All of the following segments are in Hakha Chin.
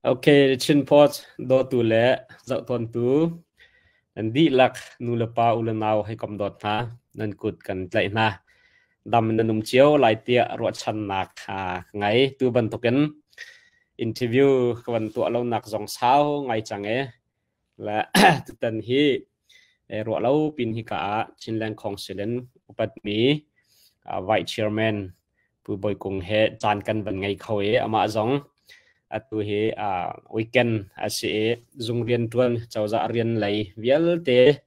Ok, Chin Post dawtu le zohtawntu nan dihlak nu le pa u le nau hei kom dawt hna, nan kut kan tlaih hna. Dam nan um cio lai tiah ruahchannak ka ngei. Tu bantukin interview ka van tuah lonak zong sau ngai cang e. Le tutan hi ruah lo pin hika ah Chinland Council in upatmi Vice Chairman Pu Bawi Kung he caan kan van ngei kho i amah zong atu hi weekend a si i zung rianṭuan cozah rian lei vialte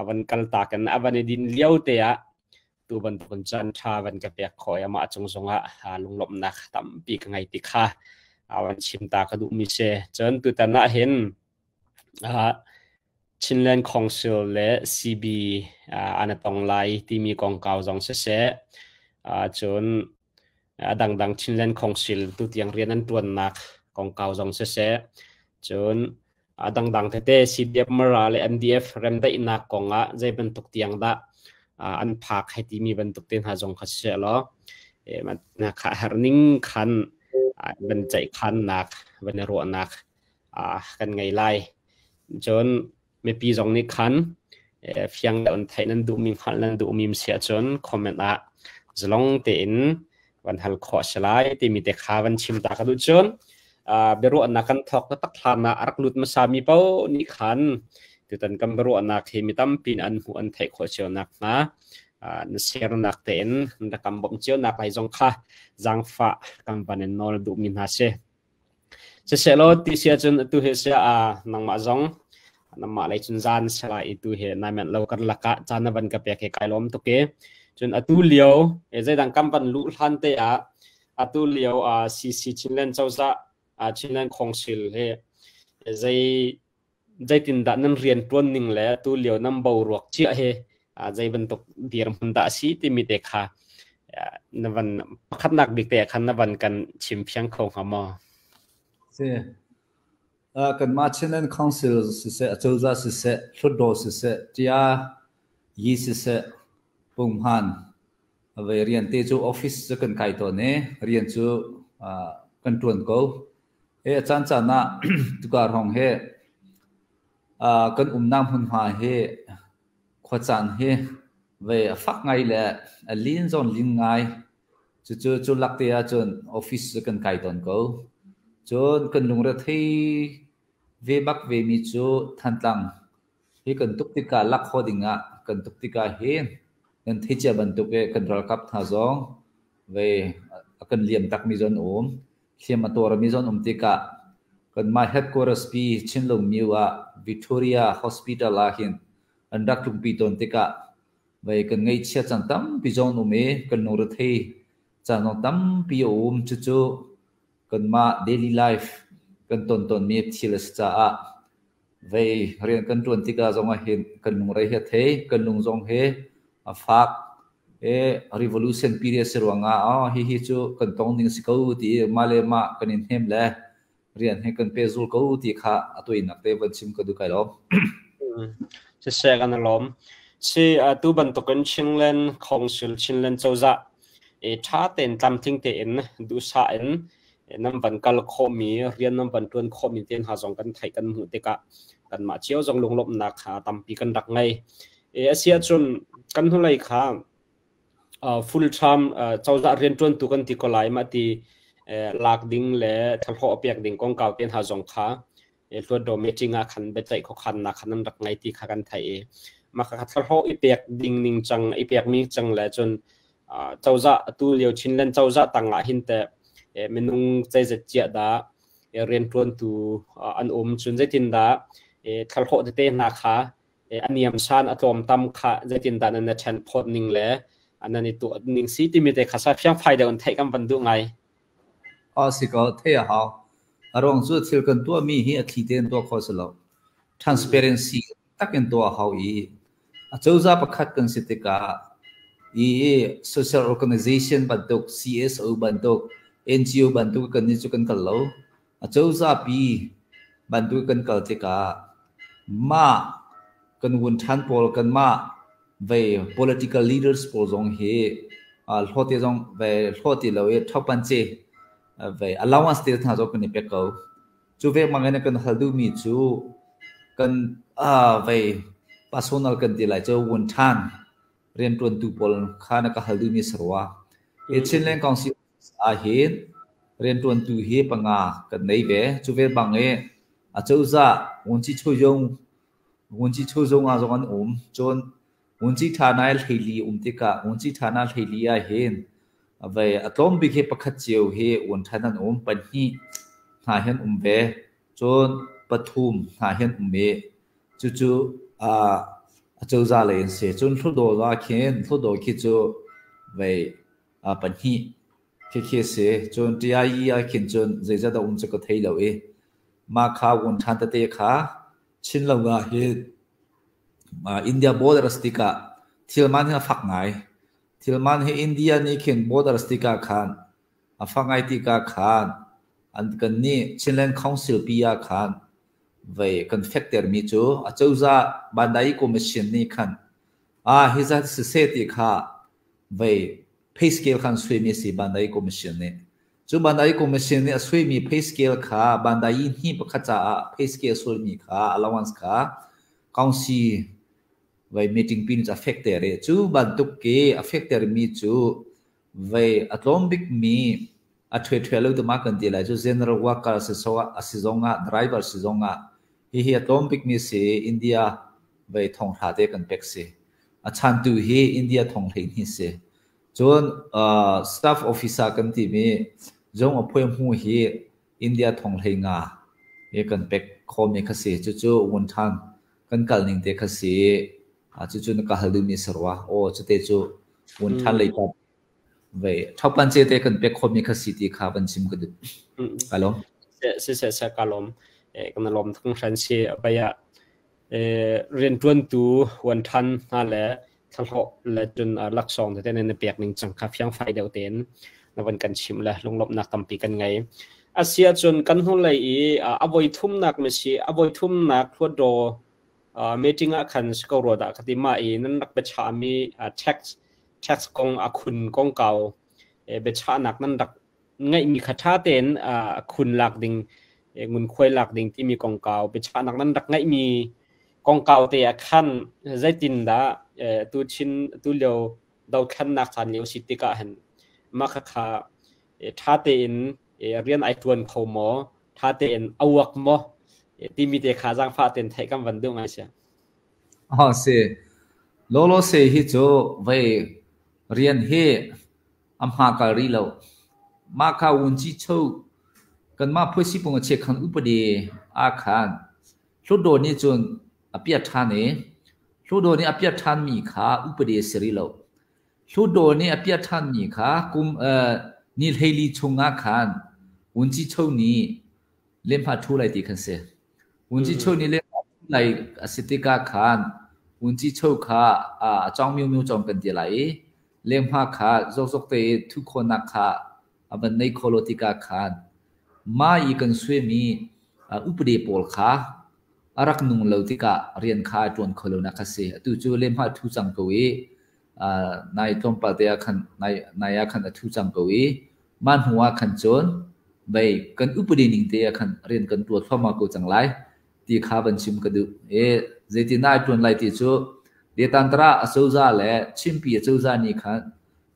van kaltak in a van i din lio te ah tu bantukin caan ṭha van ka pek khawh i amah cung zongah lunglawmhnak tampi ka ngei ti kha van chim ta ka duhmi si. Cun tutan ah hin Chinland Council le CB an i tong lai timi kongkau zong siseh, cun a dangdang Chinland Council tutiang rian an ṭuannak kongkau zong siseh, cun a dangdang tete CDF Mara le MDF remdaihnak kongah zei bantuk tiang dah an phak hei timi bantuk te hna zong kha siseh law kha herning khan van ceihkhannak van i ruahnak kan ngei lai. Cun mipi zong nih khan fiang deuh in theih nan duhmi hngalh nan duhmi si ahcun comment ah zalong tein van hal khawh a si lai timi te kha van chim ta ka duh. Cun biaruahnak kan thawk taktak hlan ah a rak lut hmasami paoh nih khan tutan kan biaruahnak hi mi tampi nih an hmuh an theih khawh cio nakhnga na share-nak tein na rak kan bawmh cio nak lai zong kha zaangfah kan van in nawl duhmi hna si. Sisehlaw ti si ahcun atu hi sia nangmah zong nangmah lei cun zan sela i tu hi nai manh lo karlak ah caan na van ka pek hi kai lawm tuk i cun atu lio zeidang kam van luh hlan te ah atu lio CC Chinland cozah Chinland Council hi zei zeitindah nan rian ṭuan ning le atu lio nan boruak cia hi zei bantuk dirhmun dah a si timi te kha na van pakhatnak bik te khan na van kan chim fiang kho hnga maw? Si. Kanmah Chinland Council siseh, acozah siseh, Hlutdaw siseh, tia yi siseh, punghman ve rian te cu office cu kan kai tawn i rian cu kan ṭuan ko. Hi a caancaan ah tukar hrawng hi kan umnak hmunhma hi khuacaan hi vei a fak ngai le a lin zawn lin ngai. Cucu cu lak te ahcun office cu kan kai tawn ko. Cun kan lungrethei ve bak vemi cu Thantlang hi kan tuk tikah lak khawh dingah kan tuk tikah hin nan theih cia bantuk i kan ralkap hna zong vei a kan liam takmi zong an um. Hliam a tuarmi zong um tikah kanmah headquarters pi Chinlung Myo ah Victoria Hospital ah hin an rak tlungpi tawn tikah vei kan ngaihchia caan tampi zong an um i kan lungrethei caan zong tampi a um. Cucu kanmah daily life kan ton tawnmi thil a si caah vei rian kan ṭuan tikah zong ah hin kan lungre hi a thei, kan lung zong hi a fak. E revolution period si ruangah oh hihi cu kan tong ding si ko ti mah le mah kan in hnem le rian he kan pehzul ko ti kha a tuinak te van chim ka duh kai lawm. Siseh kan lawm. Si tu bantukin Chinland Council Chinland cozah e ṭha tein tlamtling tein duhsah in nan van kal khawhmi rian nan van ṭuan khawhmi te hna zong kan theih kan hmuh tikah kanmah cio zong lunglawmhnak kha tampi kan rak ngei. E a si ahcun kan hnulei kha full term cozah rianṭuantu kan ti ko lai mah ti lak ding le thlahlawh pek ding kongkau te hna zong kha Hluatdaw meeting ah khan biaceih khuakhannak khan an rak ngei ti kha kan theih i mah kha thlahlawh i pek ding ning cang i pekmi cang le cun cozah atu lio Chinland cozah tang ah hin teh minung zeizat ciah dah rianṭuantu an um, cun zeitindah thlahlawh tete hna kha a niamsan a tlawmtam kha zeitindah nan i ṭhen phawt ning le nan i tuah ning si timi te kha sa fiangfai deuh in theih kan van duh ngai. A si ko, theih a hau. A ruang cu thil kan tuahmi hi a thli tein tuah khawh a si lo. Transparency tak in tuah a hau i acozah pakhat kan si tikah i social organization bantuk, CSO bantuk, NGO bantuk kan nih cu kan kal lo. Acozah pi bantuk kan kal tikah mah kan vun ṭhan pawl kanmah vei political leaders pawl zong hi hlawte zong vei hlawt ti lo i ṭhopan ci vei allowance te hna zong kan i pek ko. Cu ve bang in kan hal duhmi cu kan vei personal kan ti lai cu wunṭhan rianṭuantu pawl kha na ka hal duhmi si rua. Hi Chinland Council ahhin rianṭuantu hi panga kan nei ve. Cu ve bang i acozah Ngunci Chuzung Ngunci Chuzung ah zong an um. Cun Ngunci ṭha nai hleili um tikah Ngunci ṭha na hleili ahhin vei a tlawm bik hi pakhat cio hi wunṭhan an um. Pahnih hna hi an um ve. Cun pathum hna hi an um i cucu acozah lei an si. Cun Hluttaw ah khin Hluttaw khi cu vei pahnih khikhi a si. Cun TIE ah khin cun zeizat a um cu ka thei lo i mah kha wunṭhan tete kha Chinlo ah hin India border a si tikah thilman hi a fak ngai. Thilman hi India nih khin border a si tikah khan a fak ngai tikah khan an kannih Chinland Council pi ah khan vei kan fektermi cu acozah Bandai Commission nih khan ah hi zat siseh ti kha vei pay scale khan suaimi a si Bandai Commission nih. Cu Bandai Commission nih a suaimi pay scale kha Bandai hni pakhat caah pay scale suaimi kha allowance kha council vei meeting pin cu a fekter i cu bantuk ke a fektermi cu vei a tlawm bikmi a ṭhuaṭhua lo tama kan ti lai cu general worker a si zongah driver si zongah hihi a tlawm bikmi si India vei thong hra te kan pek si. A chantu hi India thong 12 si. Cun staff officer kan timi zong a phuai hmu hi India thong 15 hi kan pek khomi kha si. Cucu wunṭhan kan kal ning te kha si. Cucu na ka hal duhmi si rua. Aw cute cu wunṭhan lei pa vei ṭhopan ce te kan pek khomi kha si ti kha van chim ka duh. Ka lawm. Si se se ka lawm. Kan lawm thung hran si baya rianṭuantu huanṭhan hna le thlahlawh le cun laksawng tete na pek ning cang kha fiangfai deuh tein na van kan chimh le lunglawmhnak tampi kan ngei. Asi ahcun kan hnulei i a voi thumnak misi a voi thumnak hluatdaw meeting ah khan si ko rua dah ka ti mah i nan rak biachahmi tax tax kong a khun kongkau biachahnak nan rak ngeihmi kha ṭha tein khun lak ding ngunkhuai lak ding timi kongkau biachahnak nan rak ngeihmi kongkau te ah khan zeitindah tu chin tu lio dothlannak caan lio si tikah hin mah khakha ṭha tein rian ai ṭuan kho maw ṭha tein a uak maw timi te kha zaangfah tein theih kan van duh ngai si. Ah si. Lolo se hi cu vei rian hi a hma kal rih lo. Mah kha wunci cho kanmah phuisipung a chiakhan upadi ah khan Hlutdaw nih cun a piat ṭhan i Hlutdaw nih a piat ṭhanmi kha upadi a si rih lo. Hlutdaw nih a piat ṭhanmi kha kum ni 14 chungah khan wunci cho nih lehhmah ṭhu lai ti khan si. Wunci cho nih lehhmah ṭhu lai a si tikah khan wunci cho kha a cawng miumio cawng kan ti lai i lehhmah kha zokzok te i thuh khawhnak kha a van nei kho lo tikah khan mah i kan suaimi upadi pawl kha a rak nung lo tikah rian kha a ṭuan kho lonak a si. Atu cu lehhmah ṭhu cang ko i nai tlawmpal te ah khan nai nai ah khan a ṭhu cang ko i mah hnu ah khan cun vei kan upadi ning te ah khan rian kan ṭuan thluahmah ko cang lai ti kha van chim ka duh. E zeitin dah ai ṭuan lai ti cu Detantara acozah le Chinpi acozah nih khan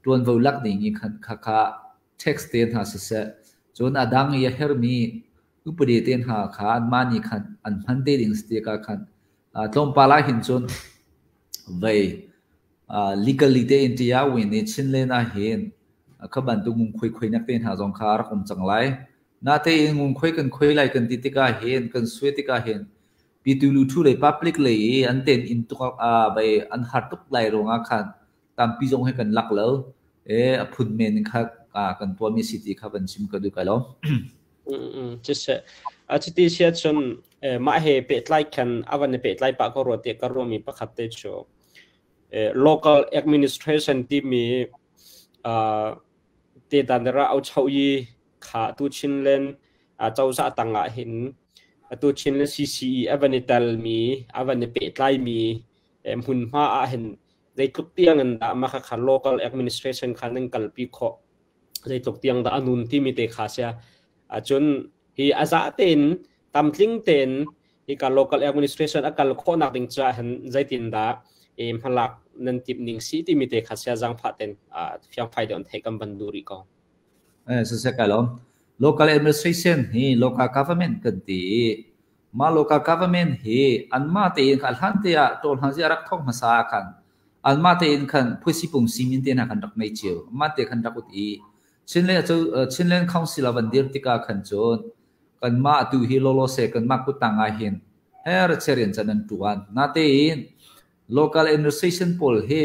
ṭuanvo lak ding i khan khakha tax te hna siseh cun a dang i a hermi upadi te hna kha anmah nih khan an hman te ding si tikah khan tlawmpal ah hin cun vei legally tein ṭia win i Chinland ah hin kha bantuk ngunkhuai khuainak te hna zong kha a rak um cang lai. Natein ngunkhuai kan khuai lai kan ti tikah hin kan sui tikah hin pitu lu lei public lei i an ten in tuk vei an har tuk lai ruangah khan tampi zong hi kan lak lo. E a phun men in kha kan tuahmi si ti kha van chim ka duh kai lo. Siseh a chiti sia cun mah he pehtlai khan a van i pehtlai pah ko rua tiah ka ruahmi pakhat te cu local administration timi te dan ra au chau yi kha tu Chinland cozah tangah hin atu Chinland CCE a van i telmi a van i pehtlai mi hmunhma ah hin zeitluk tiang in dah mah kha local administration kha nan kalpi khawh zeitluk tiang dah a nun timi te kha sia cun hi a za tein Tlamtling tein hika local administration a kal khawhnak ding caah hin zeitindah hmalak nan timh ning si timi te kha sia zaangfah ten fiangfai deuh in theih kan van duh rih ko. Siseh kai lawm. Local administration hi local government kan ti i mah local government hi anmah tein kha hlan te ah ṭawl hna rak thawk hmasa ah khan anmah tein khan phuisi pung simin te hna khan rak nei cio. Mah te khan rak ut i Chinland Council a van dir tikah khan cun kanmah atu hi lawlaw se kanmah kuttang ah hin her cherian can an ṭuan. Natein local administration pawl hi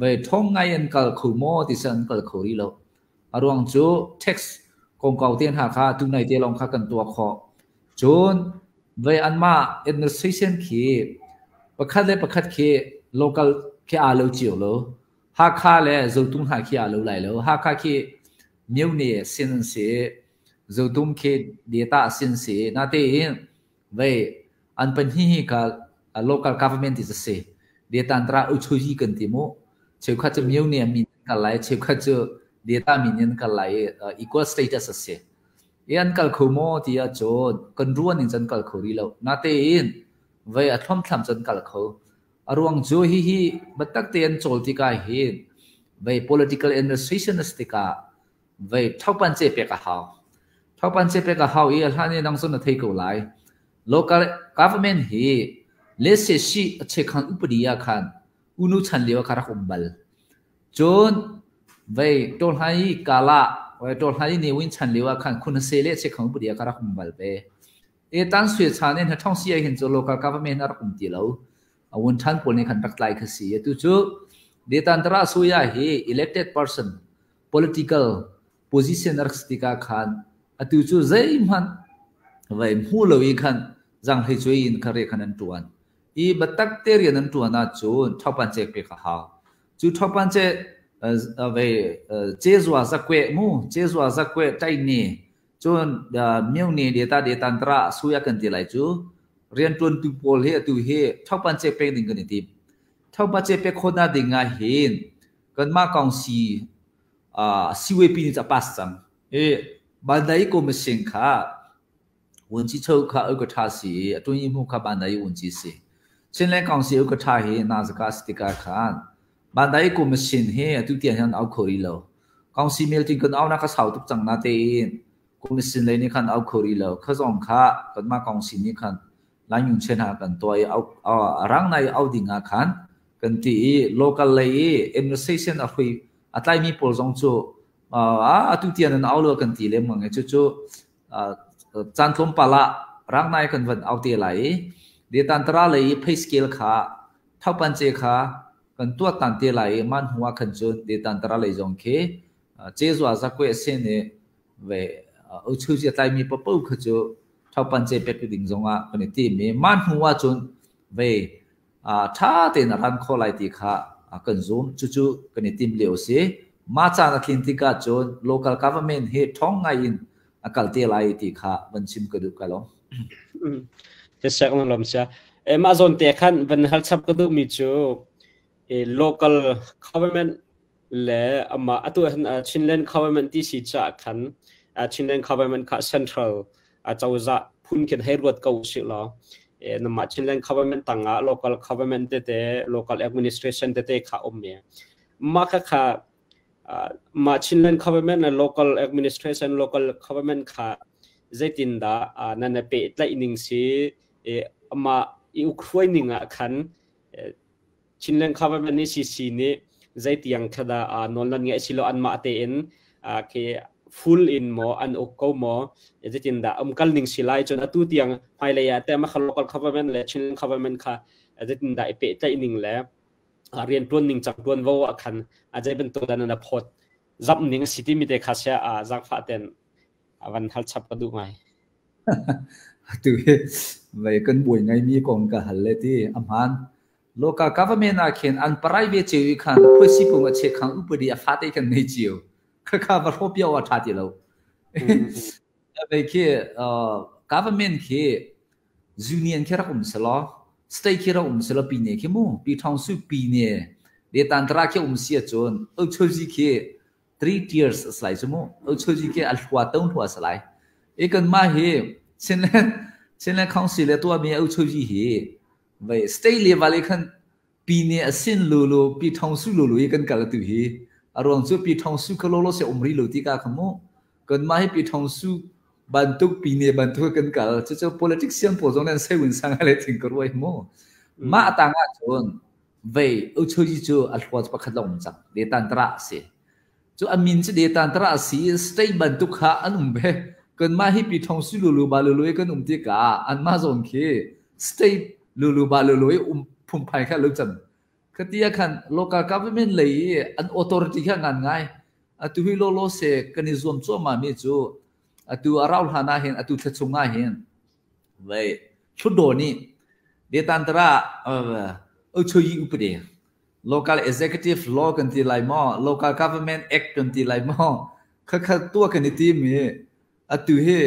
bei ṭhawng ngai an kal kho maw ti an kal kho rih lo. A ruang cu tax kongkau te hna kha tunai te lawng kha kan tuah khawh. Cun vei anmah administration khi pakhat le pakhat khi local khi aa lo cio lo. Hakha le Zotung hna khi aa lo lai lo. Hakha khi myone sin an si. Zotung khi data sin si. Natein vei an pahnih hi ka local government ti si. Data tra uchuji kan ti mu. Cheukhat cu myone min kal lai, cheukhat cu data min in kal lai equal status a si. I an kal kho maw ti ahcun kan ruan in cun kal kho rih lo. Natein vei a thlomthlam cun kal kho. A ruang cu hihi biatak te an cawl tikah hin vei political administration a si tikah vei thopan ce pek a hau. Thopan ce pek a hau i a hlan i nang cu na thei ko lai. Local government hi lese si a chekhan upadi ah khan unu chan lio ah kha rak um bal. Cun vei tawlhai i kala vei tawlhai i newin chan lio ah khan khun se le chekhan upadi ah kha rak um bal ve. E tan sui chan in thong si hin cu local government a rak um ti lo. A wun than pawl nih khan rak tlai kha si. Atu cu Detantara Suya hi elected person political position a rak si tikah khan atu cu zeihmanh vai hmu lo i khan zanghlei cuai in kha re khan an tuan. I batak te rian an tuan ahcun thopan cek pek a hau. Cu thopan ce ve cezua zakwe mu cezua zakwe tai ni Cun myone data detantra suya kan ti lai cu rianṭuantu pawl hi atu hi ṭhopan ce pek ding kan i tim. Ṭhopan ce pek khawhnak ding ah hin kanmah kongsi CYP nih a pass cang. I Bandai Commission kha vunci cho kha ka ṭha si i a ṭun i hmu kha Bandai vunci si. Chinland Council ka ṭha hi nazaka si tikah khan Bandai Commission hi atu tiang hin an au kho rih lo. Council meeting kan aunak a sau tuk cang natein commission lei nih khan au kho rih lo. Kha zong kha kanmah council nih khan Lanyung chen ah kan tuah i a rang nai au ding ah khan kan ti i local lei i administration a hrui a tlaimi pawl zong cu atu tiang nan au lo kan ti lengmang i cucu caan tlawmpal ah rang nai kan van au te lai i detantara lei i pay scale kha thopan ce kha kan tuaktan te lai i mah hnu ah khan cun detantara lei zong khi cezua zakwe a sin i ve uchuzi a tlaimi paoh kha cu thopan ce pek ding zong ah kan i tim i mah hnu ah cun ve ṭha tein a ran kho lai ti kha kan zum. Cucu kan i tim lio a si. Mah caan a tlin tikah cun local government hi ṭhawng ngai in a kal te lai ti kha van chim ka duh ka lo. Sisek na lom sia. Mah zawn te khan van hal chap ka duh mi cu local government le ama atu han Chinland government ti si cha khan Chinland government kha central acozah phun khin hei ruat ko si law nama Chinland government tangah local government tete local administration tete kha um me mah kha kha mah Chinland government le local administration local government kha zeitindah nan i pehtlaih ning si amah i ukhruai ning ah khan Chinland government nih CC nih zeitiang kha dah nawl nan ngeih silo anmah tein khi full in maw an uk ko maw zeitindah umkal ning si lai cun atu tiang hmailei ah te mah local government le Chinland government kha zeitindah i pehtlaih ning le rianṭuan ning cang ṭuanvo ah khan a zei bantuk dan na phawt zap ning a si timi te kha sia zaangfah ten a van hal chap ka duh ngai. Atu hi vei kan buai ngaimi kong ka hal le ti a hmaan. Local government ah khin an private cio i khan phuasi pung a che khang upadi a fate kan nei cio. Khakha va hrawp a ṭha ti lo. Vei khi government khi Union khi rak um selaw, state khi rak um selaw pine khi mu, pi thong su pine, de tantra khi um si ahcun, Ochozi khi three tiers a si lai cu mu. Ochozi khi a hlua ton hlua a si lai. I kanmah hi Chinland Chinland Council le tuahmi a uchoji hi vei state level i khan pine a sin lulu pi thong su lulu i kan kal tu hi a ruang cu pi thong su kha lolo se um ri lo ti ka kha mu kan mah hi pi thong su bantuk pine bantuk kan kal cu cu politics siang pawl zong nan sei win sang le thing ka ruai mu ma tang ah cun vei uchoji cu a hluat pakhat long cang de tan tra si Cu a min cu Detantra a si i state bantuk kha an um ve. Kanmah hi pi thong si lulu ba lulu i kan um tikah anmah zawn khi state lulu ba lulu i um phungphai kha lo cang. Khati ah khan local government lei i an authority kha ngan ngai. Atu hi lawlaw se kan i zuam cuahmah mi cu atu a rau hlan ah hin atu thla chung ah hin vei Hlutdaw nih Detantara Ochoyi upade local executive law kan ti lai maw local government act kan ti lai maw khakha tua kan i tim i atu hi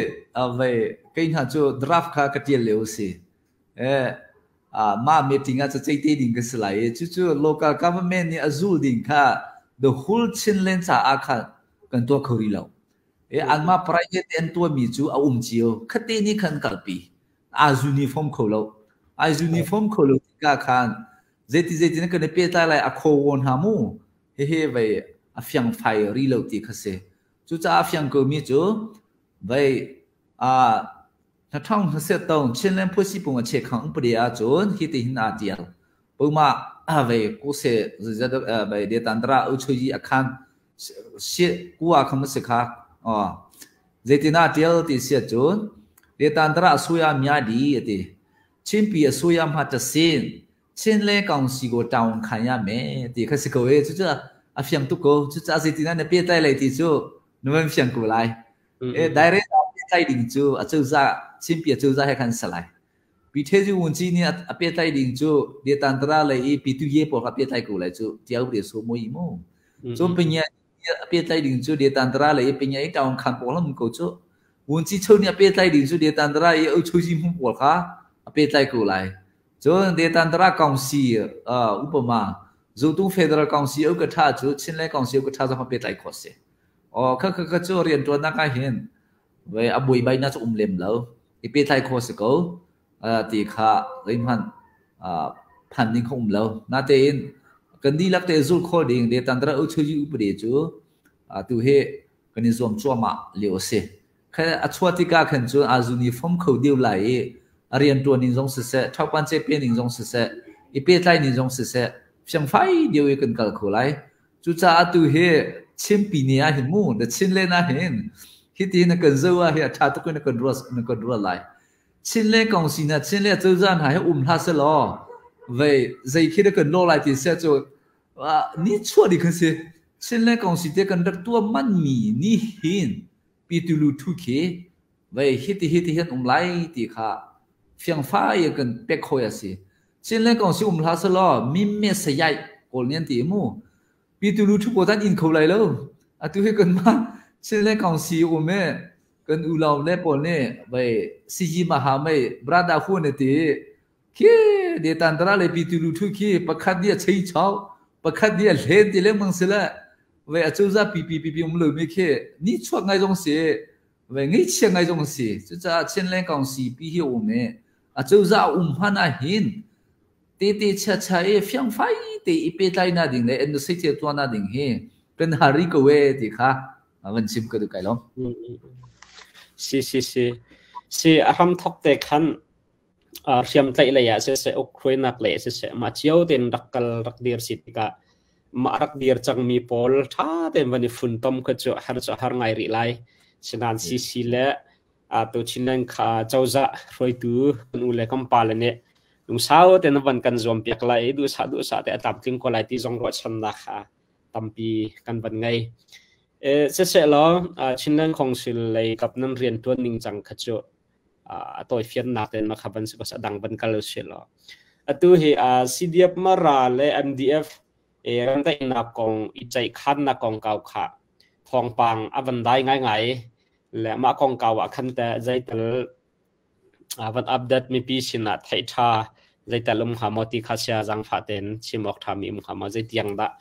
vei kei hna cu draft kha ka tial lio si eh ma meeting ah cei te ding ka si lai i cucu local government nih a zul ding kha the whole Chinland caah khan kan tuah kho rih lo e anmah private an tuahmi cu a um cio khate nih khan kalpi aa uniform kho lo ai uniform kho lo tikah khan Zeiti zeitin kan i pehtlai lai a kho wo hna mu hihi vei a fiangfai ri lo ti kha si. Cucaah a fiang komi cu vei a hnathong hnaset tong Chinland Phuasi pung a che khang upade ahcun hi ti hin aa tial. Puma vei kuse vei detandra uchuyi akhan si kuwa kham si kha zeitin aa tial ti sia cun detandra asuya mya di ati Chinpi a suya hma ta sin Chin le Kaungsi go town khan ya me ti kha si ko e cu a fiang tuk ko cu ca zeitin na pe tlai lai ti cu na van fiang ko lai e direct pe tlai ding cu a cozah Chinpi a cozah he khan salai pi the ju un chi ni a pe tlai ding cu de tantara lei i pi tu ye por kha pe tlai ko lai cu tiau de so moi mu cu pinya a pehtlai ding cu detantara lei i pinya i taung khan pawl um ko cu vunci cho nih a pehtlai ding cu detantara i ochoji hmu pawl kha a pehtlai ko lai cun detantara council upama zotung federal council au ka tha cu chinland council ka tha zong a pehtlai kho si o kha kha kha cu rian tuan nak ah hin ve a buai bai na cu um lem lo i pehtlai kho si ko ti kha zeihmanh phan ding kha um lo. Natein kan dihlak te zulh khawh ding Detandra Uchuyi upade cu tu hi kan i zuam cuahmah lio a si. Kha a chuah tikah khan cun aa uniform kho deuh lai i a rianṭuan ning zong siseh, ṭhaupan cepe ning zong siseh, i pehtlai ning zong siseh, fiangfai deuh i kan kal kho lai. Cucaah tu hi Chinpi ni ah hin mu, na Chinland ah hin hiti na kan zo ah hi a ṭha tuk in na kan ruah na kan ruah lai. Chinland kong sinak Chinland cozah hna hi um hlah selaw vei zei khi dah kan lawh lai ti sia cu ni chuah ding kan si. Chinland kong si te kan rak tuah man mi ni hin Pitulu thu khi vei hiti hiti hin um lai ti kha fiangfai kan pek khoi a si. Chinland kong si um hlah selaw mimme sayai kawl nian ti mu. Pitulu thu pawl tan in kho lai lo. Atu hi kan mah Chinland kong si um e kan ulau le pawl nih vei siji maha mei brada hu ne ti khi de tantara le pi tu lu thu khi pakhat dia chei chau pakhat dia hlen ti lengmang si le vei a cozah pi pi pi pi um lo mi khi ni chuak ngai zong si vei ngei chia ngai zong si cucaah Chinland kong si pi hi um e a cozah um hman ah hin te te chia chia e fiang fai te i pe tlai na ding le en sei che tua na ding hi kan hari ko e ti kha van chim ka duh kai lo. Si si si. Si a hram thok te khan hriam tlaih lei ah siseh uk hruainak lei ah siseh mah cio tein rak kal rak dir si tikah mah rak dir cangmi pawl ṭha tein van i funtom kha cu har cu har ngai rih lai. Sinain CC le tu Chinland kha cozah hruaitu kan u le kan pa le nih lungsau tein van kan zuam piak lai i duhsah duhsah te a tlamtling ko lai ti zong ruahchannak kha tampi kan van ngei. Siseh law Chinland Council lei kap nan riantuan ning cang kha cu a tawifiannak in makha van si a dang van kal usih law. Atu hi CDF Mara le MDF ramdaihnak kong i ceihkhannak kongkau kha thawngpang a van dai ngaingai le mah kongkau ah khan teh zeital van update mipi sinah theih ṭha zeital um hnga maw ti kha sia zaangfah tein chim awk ṭhami um hnga maw zeitiang dah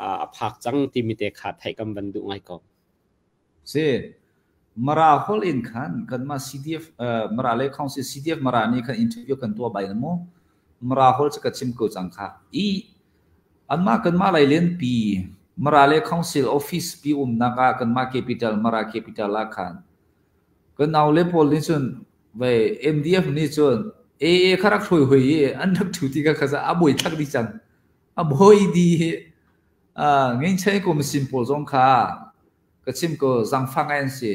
a phak cang timi te kha theih kan van duh ngai ko. Si. Mara holh in khan kanmah CDF Mara le Council CDF Mara nih khan interview kan tuah bai na mu. Mara holh cu ka chim ko cang kha. I anmah kanmah Lailenpi Mara le Council office pi umnak ah kanmah capital Mara capital ah khan kan naule pawl nih cun vei MDF nih cun AA kha rak hruai hui i an rak ṭhu ti kha kha a buai thak dih cang. A buai dih hi ngeinchei kum sim pawl zong kha ka chim ko zangfah ngai an si.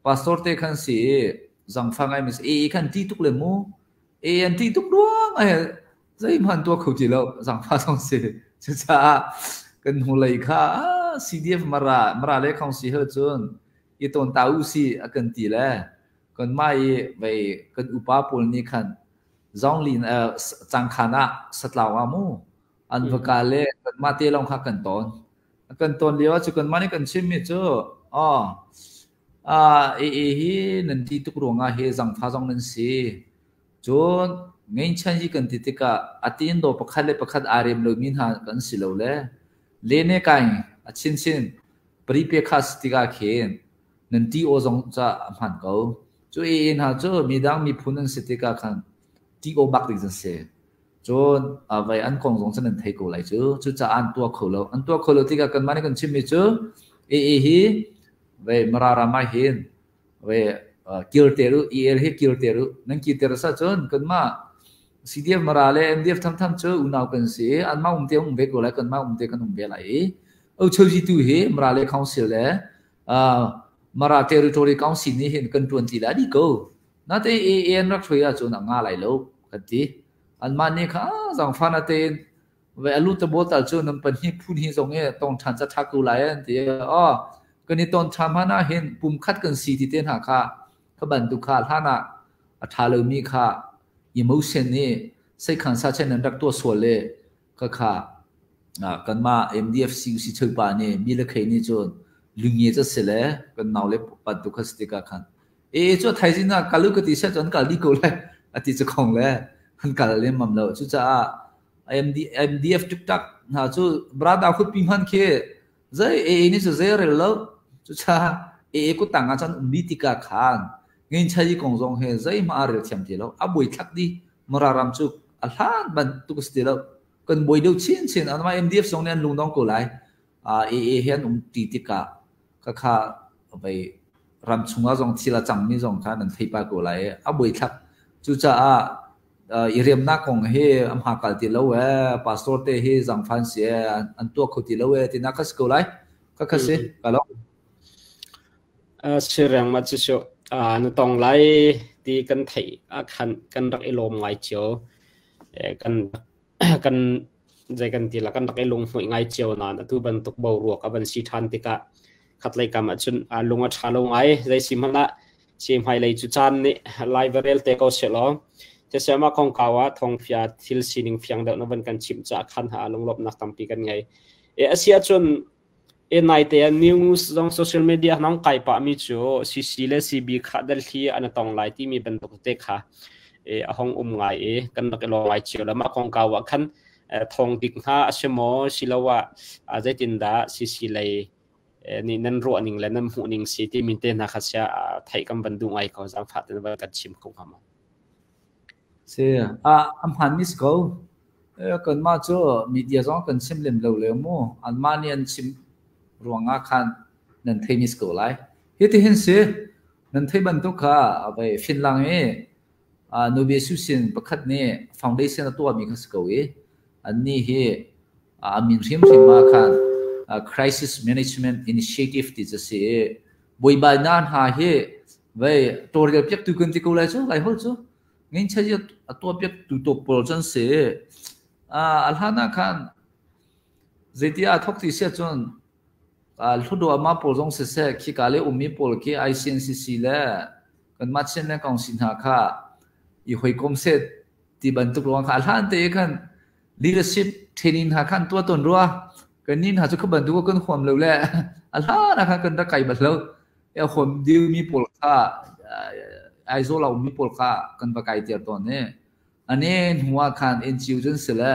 Pastor te khan si i zangfah ngai mi si. AA khan ti tuk le mu. AA an ti tuk ruang ah zeihmanh tuah kho ti lo zangfah zong si. Cucaah kan hnulei kha CDF Mara Mara le Council he cun i tawn ta u si a kan ti le kanmah i vei kan upa pawl nih khan zawnglin cangkhan ah satlau ah mu an va kal le kanmah te lawng kha kan tawn. Kan tawn lio ah cu kanmah nih kan chimmi cu aw AA hi nan ti tuk ruangah hi zangfa zong nan si. Cun ngeinchan hi kan ti tikah a tin do pakhat le pakhat aa rem lomi hna kan si lo le lene kai a chinchin paripe khas tikah khin nan ti aw zong ca a hman ko. Cu AA hna cu midang miphun an si tikah khan ti aw bak ding an si. Cun vai an kong zong cu nan thei ko lai cu. Cucaah an tuah kho lo. An tuah kho lo tikah kanmah nih kan chimmi cu AA hi vai Mara ram ah hin vai kir te u, EL hi kir te u. Nan kir te sa cun kanmah CDF Mara le MDF thamtham cu unau kan si. Anmah um te um ve ko lai, kanmah um te kan um ve lai i. Ochoji tu hi Mara le Council le Mara Territory Council nih hin kan tuan ti lai di ko. Nate AA an rak hrui ahcun a nga lai lo kan ti. Anmah nih kha zangfah na tein ve alu te bol tal cu nan pahnih phun hi zong i tong ṭhan ca ṭha ko lai an ti. Oh, kan i ton ṭhan hmanh ah hin pum khat kan si ti te hna kha kha bantuk kha hlan ah a ṭha lomi kha emotion nih seikhan sa chen an rak tuah sual le kha kha kanmah MDFC si pa nih mi le khei nih cun lunge ca si le kan nau le bantuk kha si tikah khan E cu thaizing ah kal u ka ti seh cun kal dih ko lai a ti cu khong le an kal lemmam lo. Cucaah MD, MDF tuktak hna cu brada khutpi hman khi zei AA nih cu zei rel lo. Cucaah AA kutang ah cun um dih tikah khan ngeinchai kong zong he zeihmah a rel thiam ti lo. A buai thlak dih. Mara ram cu a hlan bantuk a si ti lo. Kan buai deuh chinchin. Anmah MDF zong nih an lungdong ko lai. AA he an um ti tikah khakha vei ram chungah zong thil a cangmi zong kha nan thei pah ko lai i a buaithlak. Cucaah i riamnak kong hi a hma kal ti lo ee, pastor te hi zangfan si ee, an tuah kho ti lo ee tinak kha si ko lai. Kha kha si, ka lo. Si riang ma cu cu na tong lai ti kan theih ah khan kan rak i lawm ngai cio. Kan kan zei kan ti la kan rak i lunghmuih ngai cio nain atu bantuk boruak a van si ṭhan tikah khatlei kam ahcun lung a ṭha lo ngai. Zei si hmanh ah si hmailei cu caan nih lai va rel te ko sehlaw siseh mah kongkau ah thawngfia thil sining fiang deuh na van kan chimh caah khan ha lunglawmhnak tampi kan ngei. E a si ahcun E naite ah news zong social media nong kai pah mi cu CC le CB kha Delhi an tong lai timi bantuk te kha e a hong um ngai i kan rak i lawm ngai cio le mah kongkau ah khan thawng dik hnga a si maw siloah zeitindah CC lei nih nan ruah ning le nan hmuh ning si timi te hna kha sia theih kan van duh ngai ko zaangfah ten van kan chim kho hnga maw? Si, a hmaan mi si ko. Kanmah cu media zong kan chim lem lo le mu. Anmah nih an chim ruangah khan nan thei mi si ko lai. Hitihin si, nan theih bantuk kha vei Finland i Nobel Susin pakhat nih foundation a tuahmi kha si ko i annih hi a min hrimhrim ah khan Crisis Management Initiative ti cu si i buaibainak hna hi vei tawlrel piaktu kan ti ko lai cu lai holh cu ngeinchai a tuah piaktu to pawl cu an si. A hlan ah khan zeiti ah thok ti sia cun Hluttaw amah pawl zong siseh khika le ummi pawl khi ICNCC le kanmah Chin le Council hna kha i hawikom seh ti bantuk ruang kha a hlan te khan leadership training hna khan tuah tawn rua. Kannih hna cu kha bantuk kan huam lo le a hlan ah khan kan rak kai bal lo. A huam dingmi pawl kha Aizawl a ummi pawl kha kan va kai ter tawn i ane hnu ah khan NGO cun si le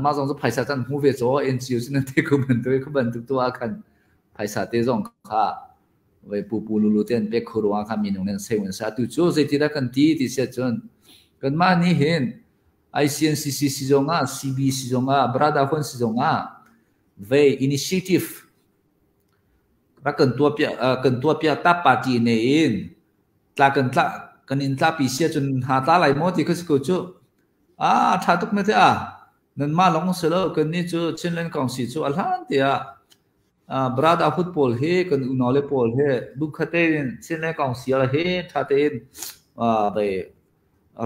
mah zong cu phaisa can hmu ve caw NGO cu nan te ko bantuk kha bantuk tu ah khan phaisa te zong kha Ve pupu lulu te an pek khu ruang kha minung nan sei un sa tu cu zeitidah kan ti ti sia cun kanmah nih hin ICNCC si zong ah CB si zong ah Brotherhood si zong ah ve initiative rak kan tuah piak kan tuah piak ta party ne in tla kan tla kan in tla pi sia cun ha tla lai maw ti kha si ko cu a tha tuk na te a nan ma long se lo kan ni cu Chinland Council cu a hlan te ah Brotherhood pawl hi kan unau le pawl he bukhat tein Chinland Council he tha tein ve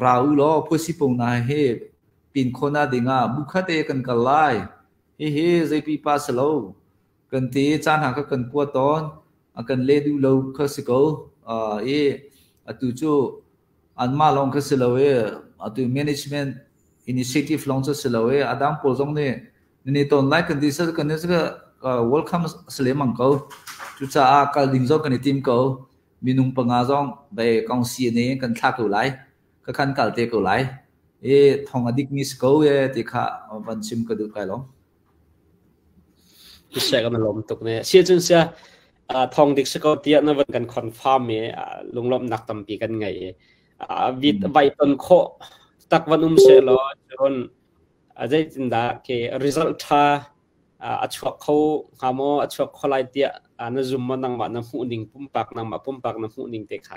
ra u law phuasi pung na he pin khona dingah bukhat te kan kal lai. Hihi zeipi pa si lo. Kan ti caan hna kha kan kua tawn. A kan le duh lo kha si ko. I atu cu anmah lawng kha si lo i atu management initiative lawng cu si lo i a dang pawl zong nih ni ton lai kan ti sa kan ni welcome si lemang ko. Cucaah kal ding zong kan i tim ko. Minung panga zong ve kong si ne kan thla ko lai. Ka khan kal te ko lai. I thong a dik mi si ko e ti kha van chim ka duh kai lo. Siseh kan lawm tuk ne. Sia cun sia thong dik si ko tiah na van kan confirm i lunglawmhnak tampi kan ngei i vit vai ton khawh tak van um se law cun zeitindah ke result tha a chuak kho hnga maw a chuak kho lai tiah na zum maw nangmah na hmuh ning pumpak nangmah pumpak na hmuh ning te kha.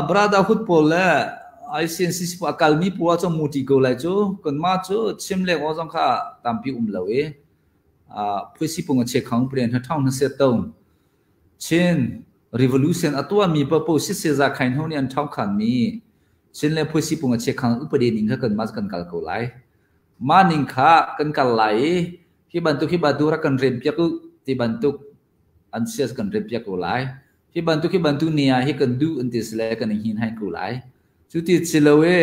Brotherhood pawl le ICNCC pawl a kalmi pawl cu muṭi ko lai cu. Kanmah cu chim le aw zong kha tampi um lo i phuisi pung a che khang pren hna ṭhang hna set to. Chin revolution a tuahmi paohpaoh siseh za khain ho nih an ṭhang khanmi Chin le phuisi pung a che khang upadi ning kha kanmah cu kan kal ko lai. Mah ning kha kan kal lai i hi bantuk hi bantuk rak kan rem piak u ti bantuk an sia kan rem piak ko lai. Hi bantuk hi bantuk ni ah hi kan duh an ti sile kan i hin hai ko lai. Cu ti si lo i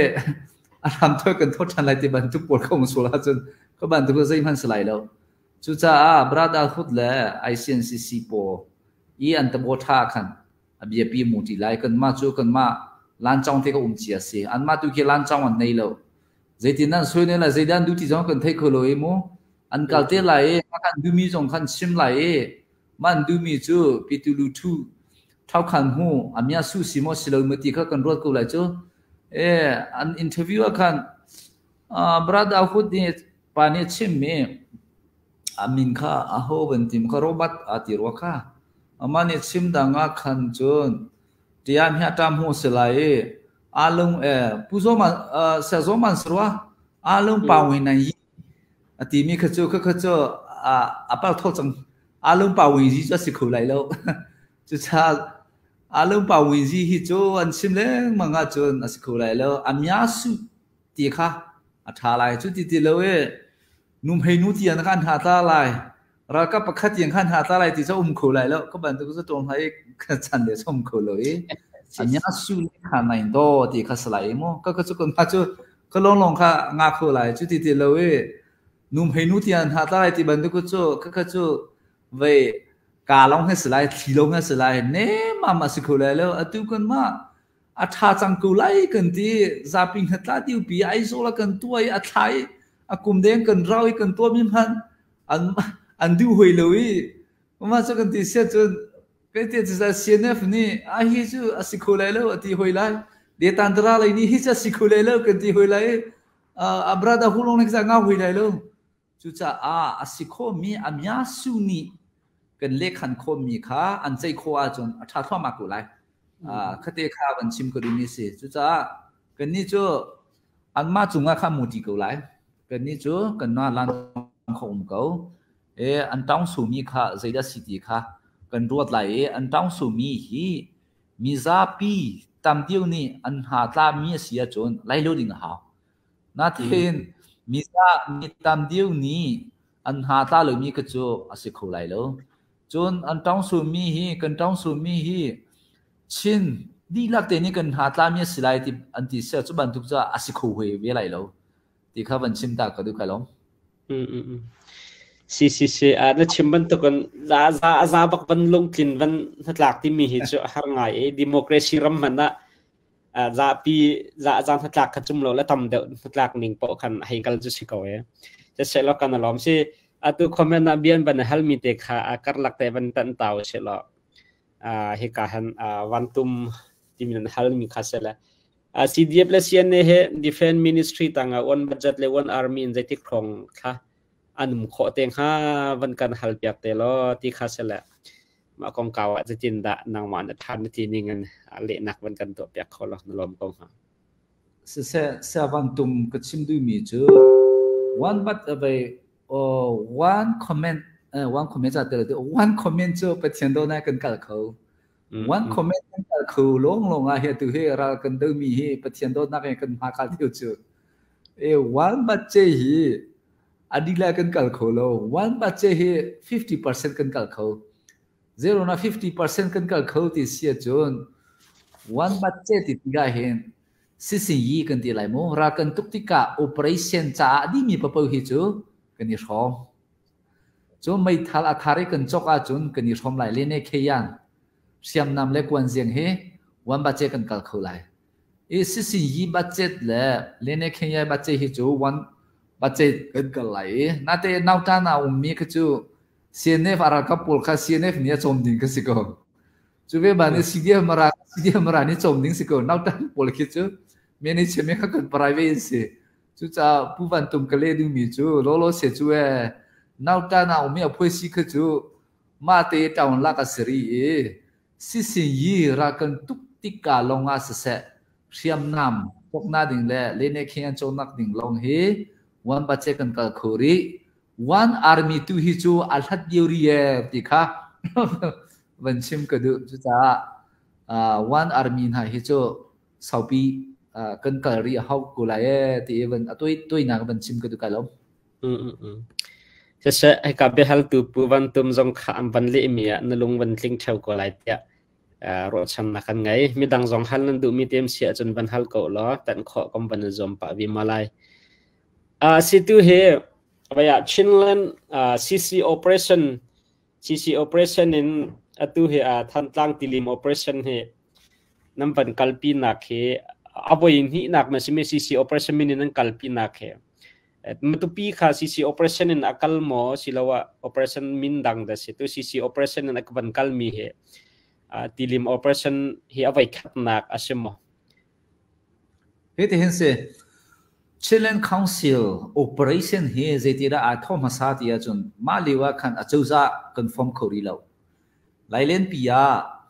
a ram thoi kan thawt ṭhan lai ti bantuk pawl kha um sual ahcun ka bantuk cu zeihmanh si lai lo. Cucaah Brotherhood le ICNCC pawl i an tabo ṭha khan a biapi mu ti lai. Kanmah cu kanmah lancawng te ka um cia si. Anmah tu khi lancawng an nei lo. Zeitin nan soi ne lai, zeidah an duh ti zong kan thei kho lo i mu. An kal te lai i, kan duhmi zong khan chim lai i, man duhmi cu pitulu thu thau-khan hmu amya su si maw si lo maw ti kha kan ruat ko lai cu. E an interview ah khan Brotherhood nih pa nih a chimmi a min kha aho van tim kha Robert a ti rua kha. Amah nih chim dang ah khan cun tiam hi a hmu si lai i alung e pu zoman sia zoman sarua alung pa win nan yi A timi kha cu khakha cu a pal tho cang. Aa lungpa winzi cu a si kho lai lo. Cucaah aa lungpa winzi hi cu an chim lengmang ahcun a si kho lai lo. A mya su ti kha a ṭha lai. Cu ti ti lo i numhei nu tiang kha an hna tla lai. Ralkap pakhat tiang kha an hna tla lai ti cu a um kho lai lo. Ka bantuk cu ṭawng hna i ka chan le som kho lo i a mya su le kha nai do ti kha si lai mu. Ka ka cu kan cu Ka lawnglawng kha nga kho lai cu ti ti lo i numhei nu tiang hna tla lai ti bantuk cu khakha cu vei ka long he si lai thli long he si lai ne ma ma si kho lai lo atu kan ma a tha cang ko lai kan ti zapi hnatla tiu pi Aizawl a kan tuai a thlai a kum deng kan rau i kan tua mi hman an an duh hoi lo i ma cu kan ti sia cun Kai te cu CNF nih a hi cu a si kho lai lo a ti hoi lai. Detantara lei nih hi cu a si kho lai lo kan ti hoi lai. A brother hulong nih nga hoi lai lo. Cucaah a si khomi a myasu nih kan lekhan khomi kha an ceih khawh ahcun a ṭha thluahmah ko lai. Khate kha van chim ka duhmi si. Cucaah kannih cu anmah cungah kha muti ko lai. Kannih cu kanmah lan kho um ko. E an taungsumi kha zeidah si ti kha kan ruat lai i an taungsumi hi mizapi tam deuh nih an hna tlami a si ahcun lai lo ding a hau. Natein miza mi tam deuh nih an hna tla lomi kha cu a si kho lai lo. Cun an taungsumi hi kan taungsumi hi Chin dihlak te nih kan hna tlami a si lai ti an ti sia cu bantuk cu a si kho ve ve lai lo. Ti kha van chim ta ka duh kai lawm. Si si si na chim bantukin za za a za bak van lungtlin van hnatlak timi hi cu a har ngai i democracy ram hmanh ah zapi za za hnatlak kha cum lo le tam deuh hnatlak ning paoh khan hei kal cu si ko e. Siseh law kan alawm si. Atu comment ah bian ban halmi te kha a karlak te van tan tau se lo. Hika han vantum timi nan halmi kha se le. CDF le CNA he Defense Ministry tanga one budget le one army in zeitik hrong kha anum khawh te hnga van kan hal piak te lo ti kha se le. Mah kongkau ah zeitin dah nangmah na than na ti ning in lehnak van kan tuah piak kho lo na lawm ko hnga. Siseh, sia vantum ka chim duhmi cu one but avei one comment one comment ca tel one comment cu Pathian do na kan kal kho. One comment kan kal kho lawng lawng ah hi atu hi ral kan domi hi Pathian dawtnak in kan hma kal theu cu. E one but che hi adila kan kal kho lo. One but che hi 50% kan kal kho. Zero na 50% kan kal kho ti si ahcun one budget ti tikah hin sisinyi kan ti lai mu. Ral kan tuk tikah operation caah dimi papo hi cu kan i hrawm. Cu meithal a thar i kan cawk ahcun kan i hrawm lai. Lene kheyan hriamnam le kuanziang hi one budget kan kal kho lai. I sisinyi budget le lene kheyan budget hi cu one budget kan kal lai i nate nautan a ummi kha cu CNF a ralkap pawl kha CNF nih a cawm ding kha si ko. Cu ve ba nih CDF Mara CDF Mara nih cawm ding si ko. Nautan pawl khi cu management kha kan private in si. Cucaah Pu Van Tum ka leh dingmi cu lawlaw se cu e nautan a ummi a phuai si kha cu mah te town lak a si rih i sisin yi ral kan tuk tikka lawng ah siseh hriamnam pokna ding le lene kheng an cawnak ding lawng hi one budget kan kal kho rih. One army tu hi cu a hlat lio ri e ti kha van chim ka duh. Cucaah one army hna hi cu saupi kan kal rih a hau ko lai e ti van a toi toinak van chim ka duh kai lo. Siseh, hika biahaltu Pu Van Tum zong kha an van lehmi ah na lung van tling theo ko lai tiah ruahchannak kan ngei. Midang zong hal nan duhmi te si ahcun van hal ko law tanh khawh kom van i zuam pah vima lai. Situ hi vaya Chinland CC operation CC operation in atu hi Thantlang tilim operation hi nan van kalpi nak hi avoi hnih nak ma simi CC operation min in nan kalpi nak hi Matupi kha CC operation in akal mo siloah operation min dang da si tu CC operation in van kal mi hi tilim operation hi avoi khat nak asi mo? Hi ti hin si. Chinland Council operation hi zeitidah aa thawh hmasa ti ahcun mah lio ah khan acozah kan form kho rih lo. Lailenpi ah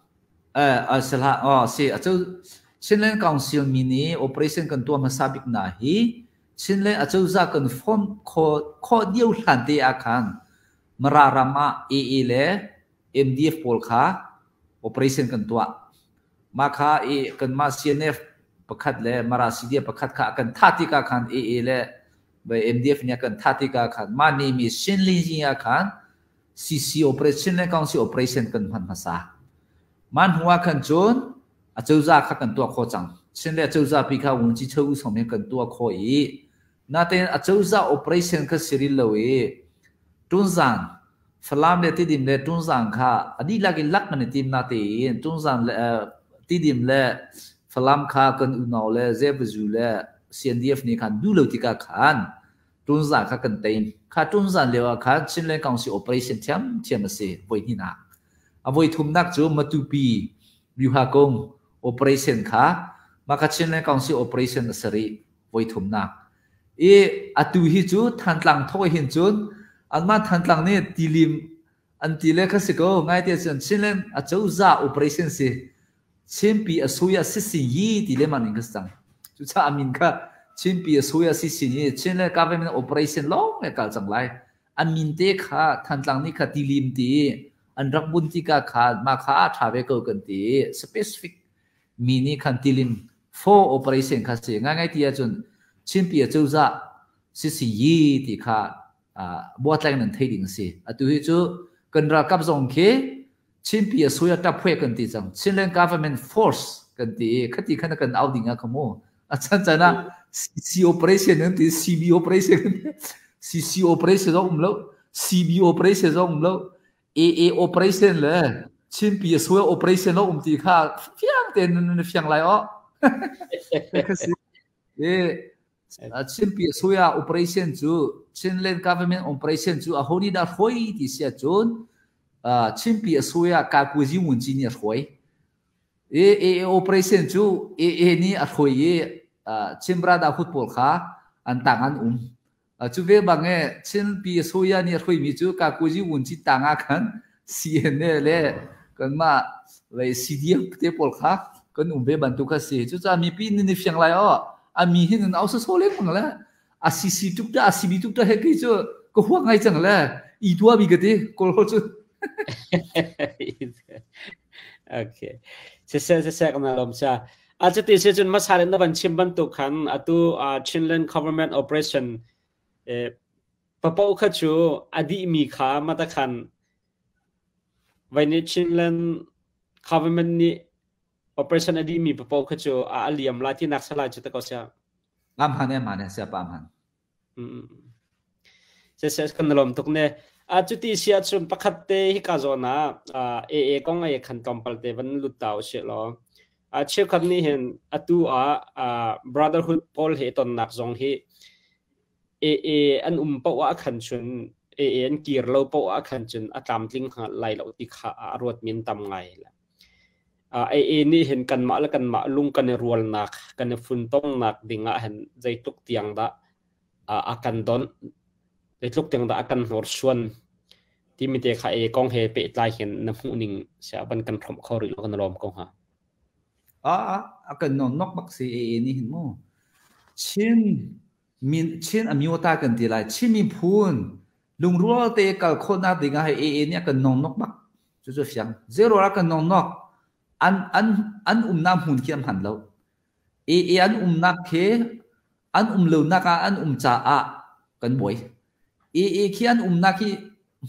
eh si hlah oh si aco Chinland Council min i operation kan tuah hmasa bik na hi Chinland acozah kan form khawh dio hlan te ah khan Mara ram ah AA le MDF pawl kha operation kan tuah. Mah kha i kanmah CNF pakhat le Mara CDF pakhat kha a kan thah tikah khan AA le MDF nih a kan thah tikah khan mah nih mi Shinlin ah khan CC operation le Council operation kan hman hmasa. Mah hnu ah khan cun acozah kha kan tuah khawh cang. Chin le acozah pi kha Wungci Cho U Song kan tuah khawh i natein acozah operation kha si rih lo i tunzan Falam le Tidim le Tungzang kha a dihlak in lak kan i tim natein Tungzang le Tidim le Falam kha kan unau le Zebazu le CNDF nih khan duh lo tikah khan Tungzang kha kan tein. Kha Tungzang lio ah khan Chinland Council operation thiamthiam a si voi hnihnak. A voi thumnak cu Matupi Myuhakung operation kha mah kha Chinland Council operation a si rih voi thumnak. I atu hi cu Thantlang thawk hin cun anmah Thantlang nih tilim an ti le kha si ko ngai te cun Chinland acozah operation si Chinpi a suya sisin yi ti le man in ka cang. Cucaah a min kha Chinpi a suya sisin yi Chinland government operation lawng le kal cang lai. A min te kha Thantlang nih kha tilim ti an rak bun ti ka kha ma kha a tha ve ko kan ti specific mi nih khan tilim for operation kha si ngaingai ti ahcun Chinpi acozah sisi yi ti kha buatleng nan thei ding si. Atu hi cu kan ralkap zong khi Chinpi a suya taphuai kan ti cang. Chinland government force kan ti i khati khan kan au ding ah kha mu a chan chan ah CC operation kan ti, CB operation, CC operation zong um lo, CB operation zong um lo, AA operation le Chinpi sual operation lo um ti kha fiang tein na fiang lai o. Kha si. E Chinpi suya operation cu Chinland Government Operation cu aho nih dah hruai ti si ahcun Chinpi Asoya Kakuzi Wunci nih a hruai. AA operation cu AA nih a hruai i Chin Brotherhood pawl kha an tang an um. Cu ve bang e Chinpi Asoya nih a hruaimi cu Kakuzi Wunci tang ah khan CNA le kanmah lei CDF te pawl kha kan um ve bantuk kha si. Cucaah mipi nih ni fiang lai aw a mi hin an au sasaw lengmang le a CC tuk ta a CB tuk ta he kei cu ka huak ngai cang le i tua bi ka ti kawl hol cu. Okay. Siseh siseh kan lom cha. A cuti si cun masal in na van chim bantuk khan atu Chinland Government Operation eh, papo kha cu a dihmi kha mata khan vai nih Chinland Government nih operation a dihmi papo kha cu a liam lai ti nak salai cu ta ko sia. Am han em han sia pa am han. Siseh kan lawm tuk ne. A cuti si ahcun pakhat te hika zawn ah AA kong ai khan tlawmpal te van lut ta usih law. A cheukhat nih hin atu ah Brotherhood pawl he tonnak zong hi AA an um paoh ah khan cun AA an kir lo paoh ah khan cun a tlamtling lai lo ti kha a ruat min tam ngai. AA nih hin kanmah le kanmah lung kan i rualnak, kan i funtomnak ding ah hin zeitluk tiang dah a kan donh, zeitluk tiang dah a kan hnorsuan timi te kha AA kong he pehtlai hin na hmuh ning sia van kan hrawmh kho rih lo kan lawm ko hnga. A a kan non nok bak si AA nih hin mu. Chin min Chin amyota kan ti lai. Chin miphun lungrual te kal khawhnak ding ah AA nih a kan nong nok bak. Cucu fiang. Zero a kan nong nok. An an an umnak hmun khi an hman lo. AA an umnak khi an um lonak ah an um caah kan buai. AA khi an umnak hi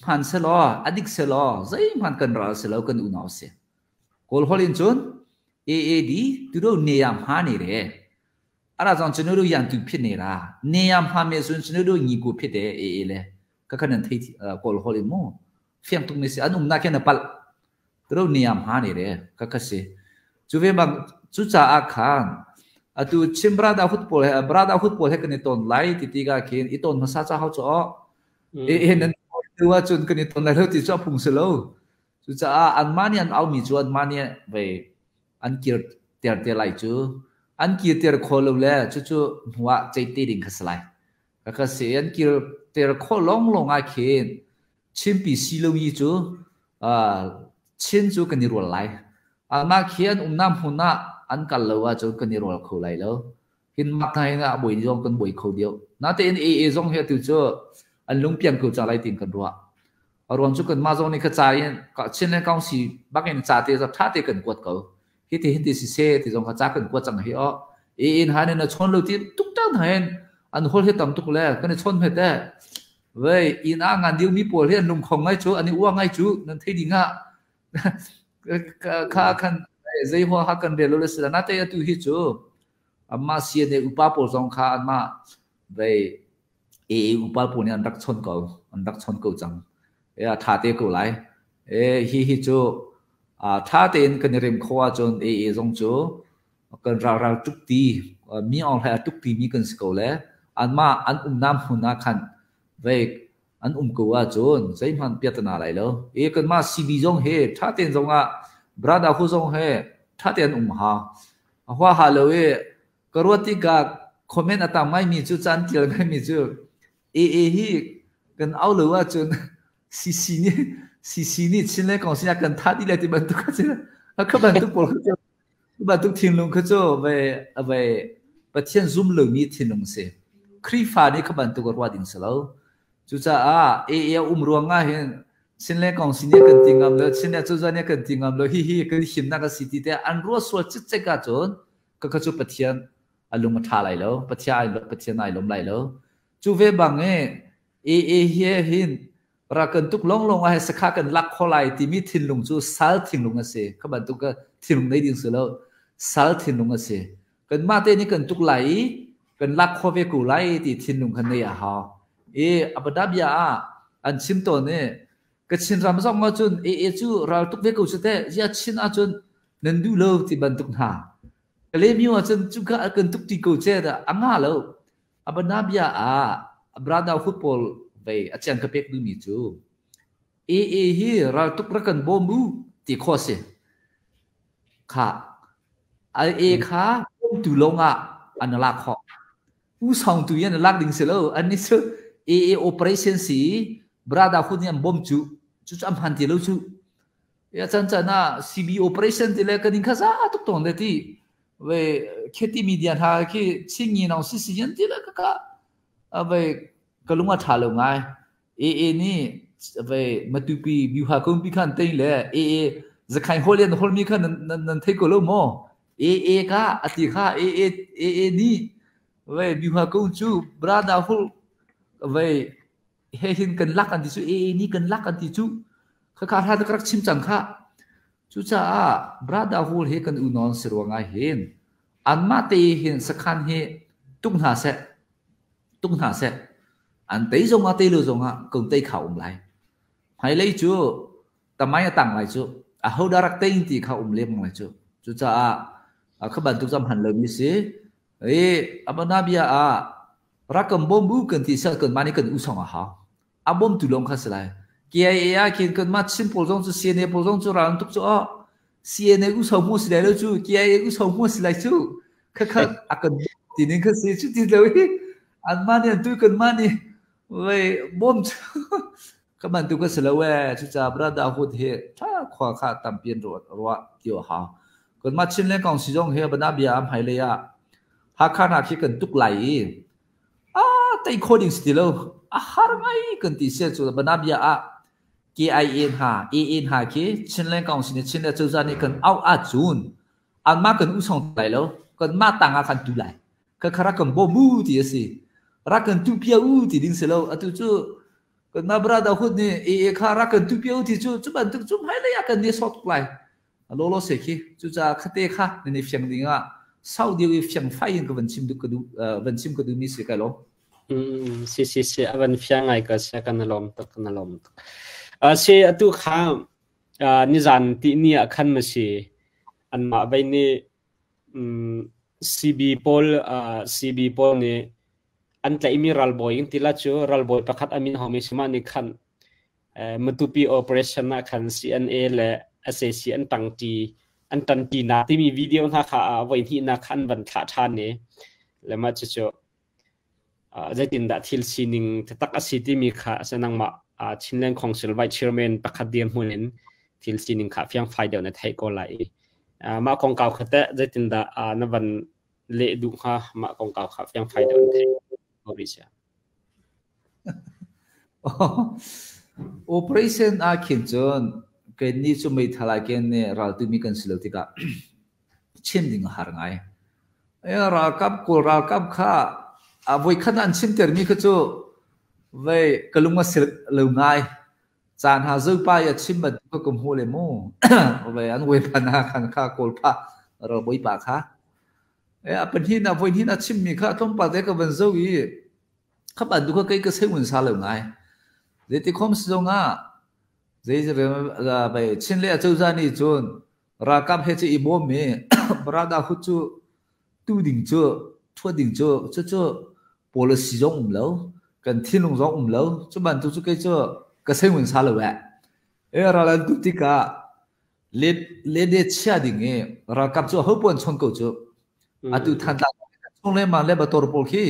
hman selaw, a dik selaw, zeihmanh kan ral selo kan unau si. Kawl holh in cun AAD သူတို့နေရာမှားနေတယ်အဲ့ဒါကြောင့်ကျွန်တော်တို့ရန်သူဖြစ်နေတာနေရာမှားမယ်ဆိုရင်ကျွန်တော်တို့ညီကိုဖြစ်တယ်အေးအေးလဲကခဏထိကောလဟောလီမောဖျံတုံနေစီအနုမနာခဲနပလသူတို့နေရာမှားနေတယ်ကခစီကျူဝေဘကျူချာအခန်အတူချင်းဘရာဒါဖုတ်ပေါ်ဘရာဒါဖုတ်ပေါ်ဟက်နေတုန်လိုက်တီတီကခင်အတုန်မဆာချာဟောချောအေးအေးနန်တူဝချွန်ကနေတုန်လိုက်လို့တီချောဖုန်စလော Cucaah anmah nih an aumi cu anmah nih vei an kirter te lai cu. An kirter khawh lo le cucu hnu ah ceih te ding kha si lai. Ka si an kirter khawh lawnglawng ah khin Chinpi si lo i cu Chin cu kan i rual lai. Anmah khi an umnak hmun ah an kal lo ahcun kan i rual kho lai lo. Hin mak hna hin a buai zong kan buai kho deuh. Natein AA zong hi atu cu an lungpiang ko ca lai tin kan ruah. A ruang cu kanmah zong nih ka ca in Chinland Council bak in ca te tha te kan kuat ko. Hi ti hin ti si se ti zong kha ca kan kuat cang hi o. AA in han in a chon lo ti tuk tan hen an hol hi tam tuk le kan i chon hme te. Vei in a ngan diu mi pawl hi an lungkhong ngai cu an i uang ngai cu nan thei ding ah kha khan zei hua ha kan rel lo le sila na te atu hi cu amma CNA upa pawl zong kha anmah vei AA upa pawl nih an rak chon ko an rak chon ko cang e a tha te ko lai e hi hi cu a tha tein kan i rem kho ahcun AA zong cu kan ral ral tuk ti mi ong hlai tuk ti mi kan si ko le anmah an umnam hmun ah khan vei an um ko ahcun zeihmanh piatana lai lo. E kanmah CB zong he ṭha tein zong ah brother hu zong he ṭha tein um ha. A hua ha lo i ka ruat tikah comment a tam ngaimi cu caan tial ngaimi cu AA hi kan au lo ahcun CC nih CC nih Chin le Kong sinah kan tha ti le ti bantuk kha si. Kha bantuk pawl kha cu bantuk thinlung kha cu ve ve Pathian zum lomi thinlung si. Khrihfa nih kha bantuk a ruah ding si lo. Cucaah AA um ruangah hin Chin le Kong sin kan ti ngam lo, Chin le cozah nih kan ti ngam lo, hihi kan himnak a si ti te an ruah sual cikcek ahcun ka kha cu Pathian a lung a ṭha lai lo, Pathian ai Pathian ai lawm lai lo. Cu ve bang i AA hi hin ra kan tuk lawnglawng ah sakha kan lak kho lai timi thinlung cu sal thinlung a si. Kha bantuk ka thinlung nei ding si lo. Sal thinlung a si. Kanmah te nih kan tuk lai i kan lak kho ve ko lai ti thinlung kha nei a hau. I Abu Dhabi ah an chim tawn i Kachin ram zong ah cun AA cu ral tuk ve ko su teh zia Chin ahcun nan duh lo ti bantuk hna. Kalaymyo ahcun cuka kan tuk ti ko che dah a nga lo. Abu Dhabi ah. Brotherhood pawl vei a cian ka pek duhmi cu AA hi raltuk rak kan bawm u ti khawh a si. Kha AA kha bawmtu lawng ah an lak khawh. U song tu in an lak ding si lo. An nih cu AA operation si Brotherhood nih an bawm cu. Cucu an hman ti lo cu. Ya chan chan ah CB operation ti le kan in kha za tuk tawn le ti. Ve kheti media hna khi chingi nong si si yan ti le ka ka ve ka lung a tha lo ngai. AA nih ve Matupi Byuha kungpi khan tei le AA Zakhain hol yan hol mi kha nan nan thei ko lo maw? AA ka ati kha AA AA nih ve Byuha kung cu brother hol ve he hin kan lak an ti cu AA nih kan lak an ti cu kha kha hra ka rak chim cang kha. Cucaah brother hol he kan unawn si ruang ah hin anmah te hin sakhan hi tuk hna seh tuk hna seh an tei zong ah tei lo zong ah kong tei kha um lai. Hmailei cu tamai a tang lai cu aho dah rak tei ti kha um lem lai cu. Cucaah kha bantuk cam han lomi si. I abana bia ah rakam bom bu kan ti sel kan mani kan usong a hau. A bom tu lawng kha si lai. KIA ah khin kan mah Chin pawl zong cu CNA pawl zong cu ral tuk cu oh CNA u so mu si lai lo cu KIA u so mu si lai cu kha kha a kan ti ning kha si cu ti lo hi an mah nih an tu kan mah nih wei bom cu ka man tu ka si lo e cu ca brotherhood hi tha khua kha tampi an ruat ruah ti hau kan mah Chin le kong si zong hi bana bia am hai le ah Hakha na khi kan tuk lai i a tei kho ding si ti lo a har ngai kan ti sia cu bana bia ah KIA hna AA hna khi Chinland Council nih Chinland cozah nih kan auh ahcun anmah kan usong lai lo kanmah tang ah khan tu lai kha kha rak kan bawm u ti a si rak kan tu pia u ti ding si lo atu cu kanmah brotherhood nih AA kha rak kan tu pia u ti cu cu bantuk cu hmailei ah kan ni sawt tuk lai lawlaw se khi cucaah khate kha nan i fiang ding ah sau deuh i fiang fai in ka van chim duh ka duh van chim ka duh mi si kai lo. Si si si a van fiang ngai ka sia kan lawm tuk kan lawm tuk. Si atu kha nizan ti ni ah khan ma si anmah vei nih CB pawl CB pawl nih an tlaihmi ralbawi in tila cu ralbawi pakhat amin homi sima nih khan Matupi operation ah khan CNA le sac an ṭangṭi an ṭanṭinak timi video hna kha voihnihnak kha an van thlah ṭhan i le mah cucu zeitindah thil sining taktak a si timi kha a si nangmah Chinland Council Vice Chairman pakhat dirhmun in thil sining kha fiangfai deuh na theih ko lai i mah kongkau kha teh zeitindah na van leh duh hnga mah kongkau kha fiangfai deuh na theih ko rih sia. Operation ah khin cun kannih cu meithal ah ken nih raltumi kan si lo tikah chim ding a har ngai. Ralkap Kawl ralkap kha a voikhat ah an chimtermi kha cu vei ka lung a si lo ngai. Caan ha zopa i a chim bantuk kha ka hmu le mu. Vei an wepan ah khan kha Kawl pa ralbawipa kha. A pahnih ah voihnih a chimmi kha tlawmpal te ka van zoh i kha bantuk kha kei ka sei sa lo ngai. Zeiti khom si zong ah zei Chin le acozah nih cun ralkap he cu i bawm i brotherhood cu tu ding cu thuat ding cu cucu policy zong um lo kan thinlung zong um lo cu bantuk cu kei cu ka sei sa lo eh. E ral an tu tikah le chia ding i ralkap cu ho puan chon ko cu atu Thantlang chung le ma le bator pawl khi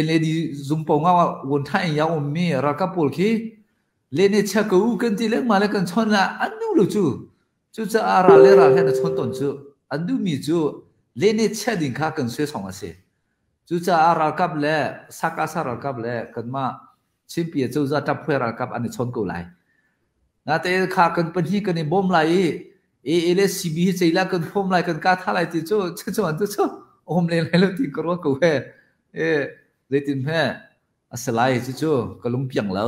NLD zung po nga won tha in ya um mi ralkap pawl khi le ne chia ko kan ti leng ma le kan chon la an nu lo cu cu caah ral le ral he na chon ton cu an du mi cu le ne chia ding kha kan sue song ase cu caah ralkap le sakasa ralkap le kanmah Chinpi cozah ṭaphuai ralkap an i chawn ko lai. Natein kha kan pahnih kan i bawm lai i AA le CB hi ceila kan phawm lai kan ka tha lai ti cu cu an tu cu um len lai lo ti ka ruah ko he. E zeitin he a si lai cu cu ka lung piang lo.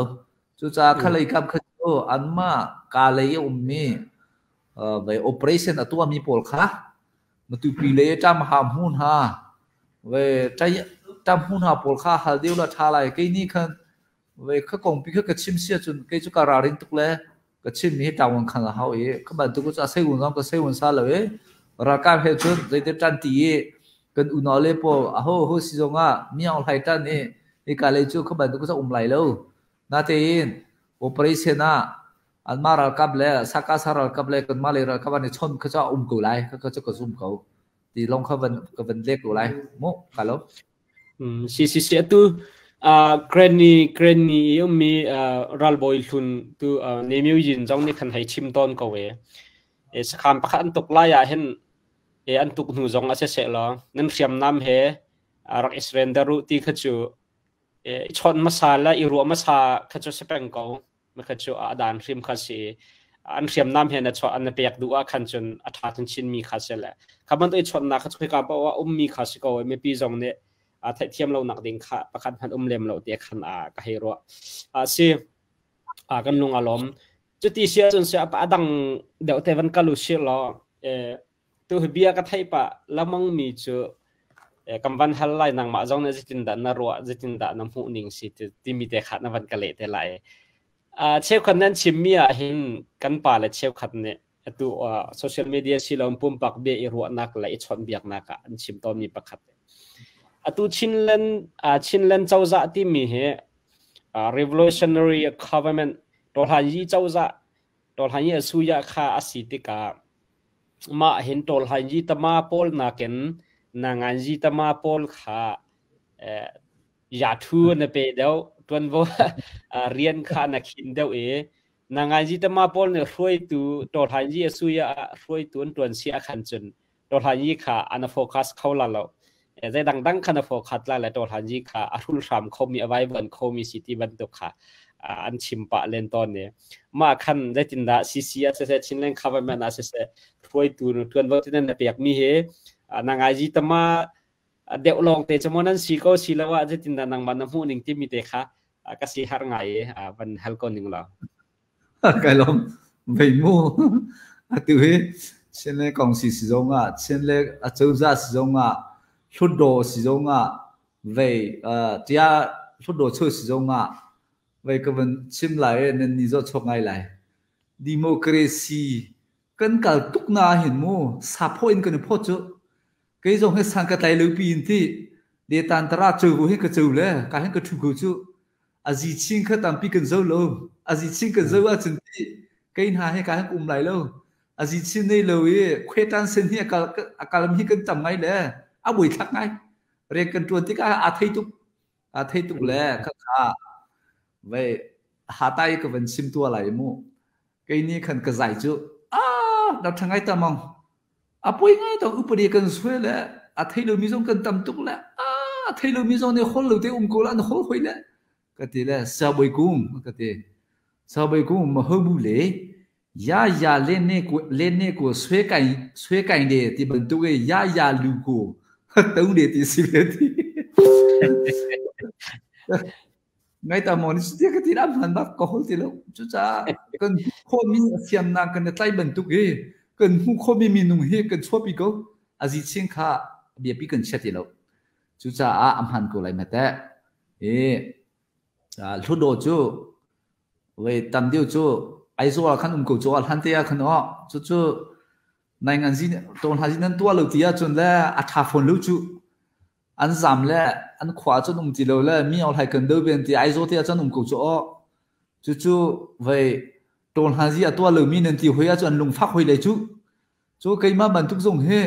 Cucaah kha lei kap kha cu anmah ka lei a ummi vai operation a tuahmi pawl kha Matupi le ṭam ha hmun ha ve ṭam hmun ha pawl kha hal deuh la ṭha lai. Kei nih khan ve kha kongpi kha ka chim sia cun kei cu ka ralrin tuk le ka chim mi hi ṭawan khan a hau i kha bantuk cu a sei un zong ka sei un sa lo i ralkap he cun zeite ṭan ti i kan unau le pawl aho ho si zong ah miang hlai ṭan i Hika lei cu kha bantuk cu um lai lo. Natein operation ah anmah ralkap le sakasa ralkap le kanmah lei ralkap an i chawnh kha cu a um ko lai. Kha cu ka zum ko. Ti lawng kha van ka van lek ko lai. Mu ka lo. Si si si atu Granny Granny i ummi ralbawi hlun tu Nemiu Yin zong nih khan hei chim tawn ko e. Sakhan pakhat an tuk lai ah hin an tuk hnu zong a si seh law nan hriamnam he rak i surrender u ti kha cu i chawnh hmasa le i ruah hmasa kha cu si peng ko. Kha cu a dan hrim kha si an hriamnam he na chuah an na pek duh ah khan cun a ṭha chinchin mi kha si le kha bantuk i chawnhnak kha cu ka paoh ah ummi kha si ko mipi zong nih a theihthiam lo nak ding kha pakhat hmanh um lem lo te khan a ka hei ruah a si a kan lung a lawm cuti si ahcun si a dang deuh te van kal u si law Tu hi bia ka theih pah lamang mi cu kan van hal lai nangmah zong nih zeitindah na ruah zeitindah na hmuh ning si timi te kha na van ka leh te lai. Cheukhat nan chimmi ah hin kan pa le cheukhat nih atu social media si lo pumpak bia i ruahnak le i chawnhbiaknak ah an chim tawnmi pakhat. Atu Chinland Chinland cozah timi hi revolutionary government Tawhlanyi cozah Tawhlanyi asuya kha a si tikah mah hin tawlhainyi tama pawl nakin nanganyi tama pawl kha yathu na pe deuh tuanvo rian kha na khin deuh i nanganyi tama pawl nih hruaitu tawlhainyi a suya ah hruaitu an tuan si a khan cun tawlhainyi kha an focus kho la lo zei dangdang kha na focus la le tawlhainyi kha a hrul hram khomi a vaivuan khomi si ti bantuk kha an chim pah len tawn ne mah khan zeitindah CC ah siseh Chinland government ah siseh hruaitu tuanvo ti nan pek mi hi na ngai tama deuh lawng te chamo nan si ko si lo ah zeitindah nangmah na hmuh ning timi te kha ka si har ngai van hal ko ning lo. Kai lawm vei mu atu hi Chinland kong si si zong ah Chinland acozah si zong ah hlutdaw si zong ah vei tia hlutdaw chu si zong ah vei ka van chim lai i nan ni zawh chuak ngai lai. Democracy kan kal tuk na hin mu sapho in kan i phawt cu kei zong hi san ka tlai lo pi in ti de tan tara cu bu hi ka cu le ka hin ka thu ko cu azi chin kha tampi kan zo lo azi chin kan zo ahcun ti kei hna hi ka hin um lai lo azi chin nei lo i khwe tan sen hi akal akal mi kan tam ngai le a bui thlak ngai rian kan tuan tikah a thei tuk a thei tuk le kha kha vei hatai ka van sim tua lai mu kei ni khan ka zai cu a na tha ngai ta mong a poi ngai to upadi kan sue le a thei lo mi zong kan tam tuk le a thei lo mi zong nih hol lo te um ko la an hol hoi le ka ti le saboi kum ka ti saboi kum ma ho bu le ya ya le ne ko le ne ko swe kai swe kai de ti bantuk e ya ya lu ko တုံးတယ်ti si le ti ngai ta mo ni ti ka ti lam han bak ka hol ti lo chu cha kan kho mi siam na kan tlai bantuk hi kan hmu kho mi minung hi kan chuapi ko azi ching kha biapi kan chia ti lo chu cha a am han ko lai ma te e hludo chu we tam diu chu Aizawl khan um ko chu hlan te khan o chu chu nai ngan zin ton ha zin nan tua lo ti ah cun le a tha phone lo chu an zam le an khua cun um ti lo le mi ol hai kan do ben ti Aizawl te cun um ko chu o chu chu vei ton ha zi a tua lo mi nan ti hoi ah cun an lungfak hoi le chu chu keimah bantuk zong hi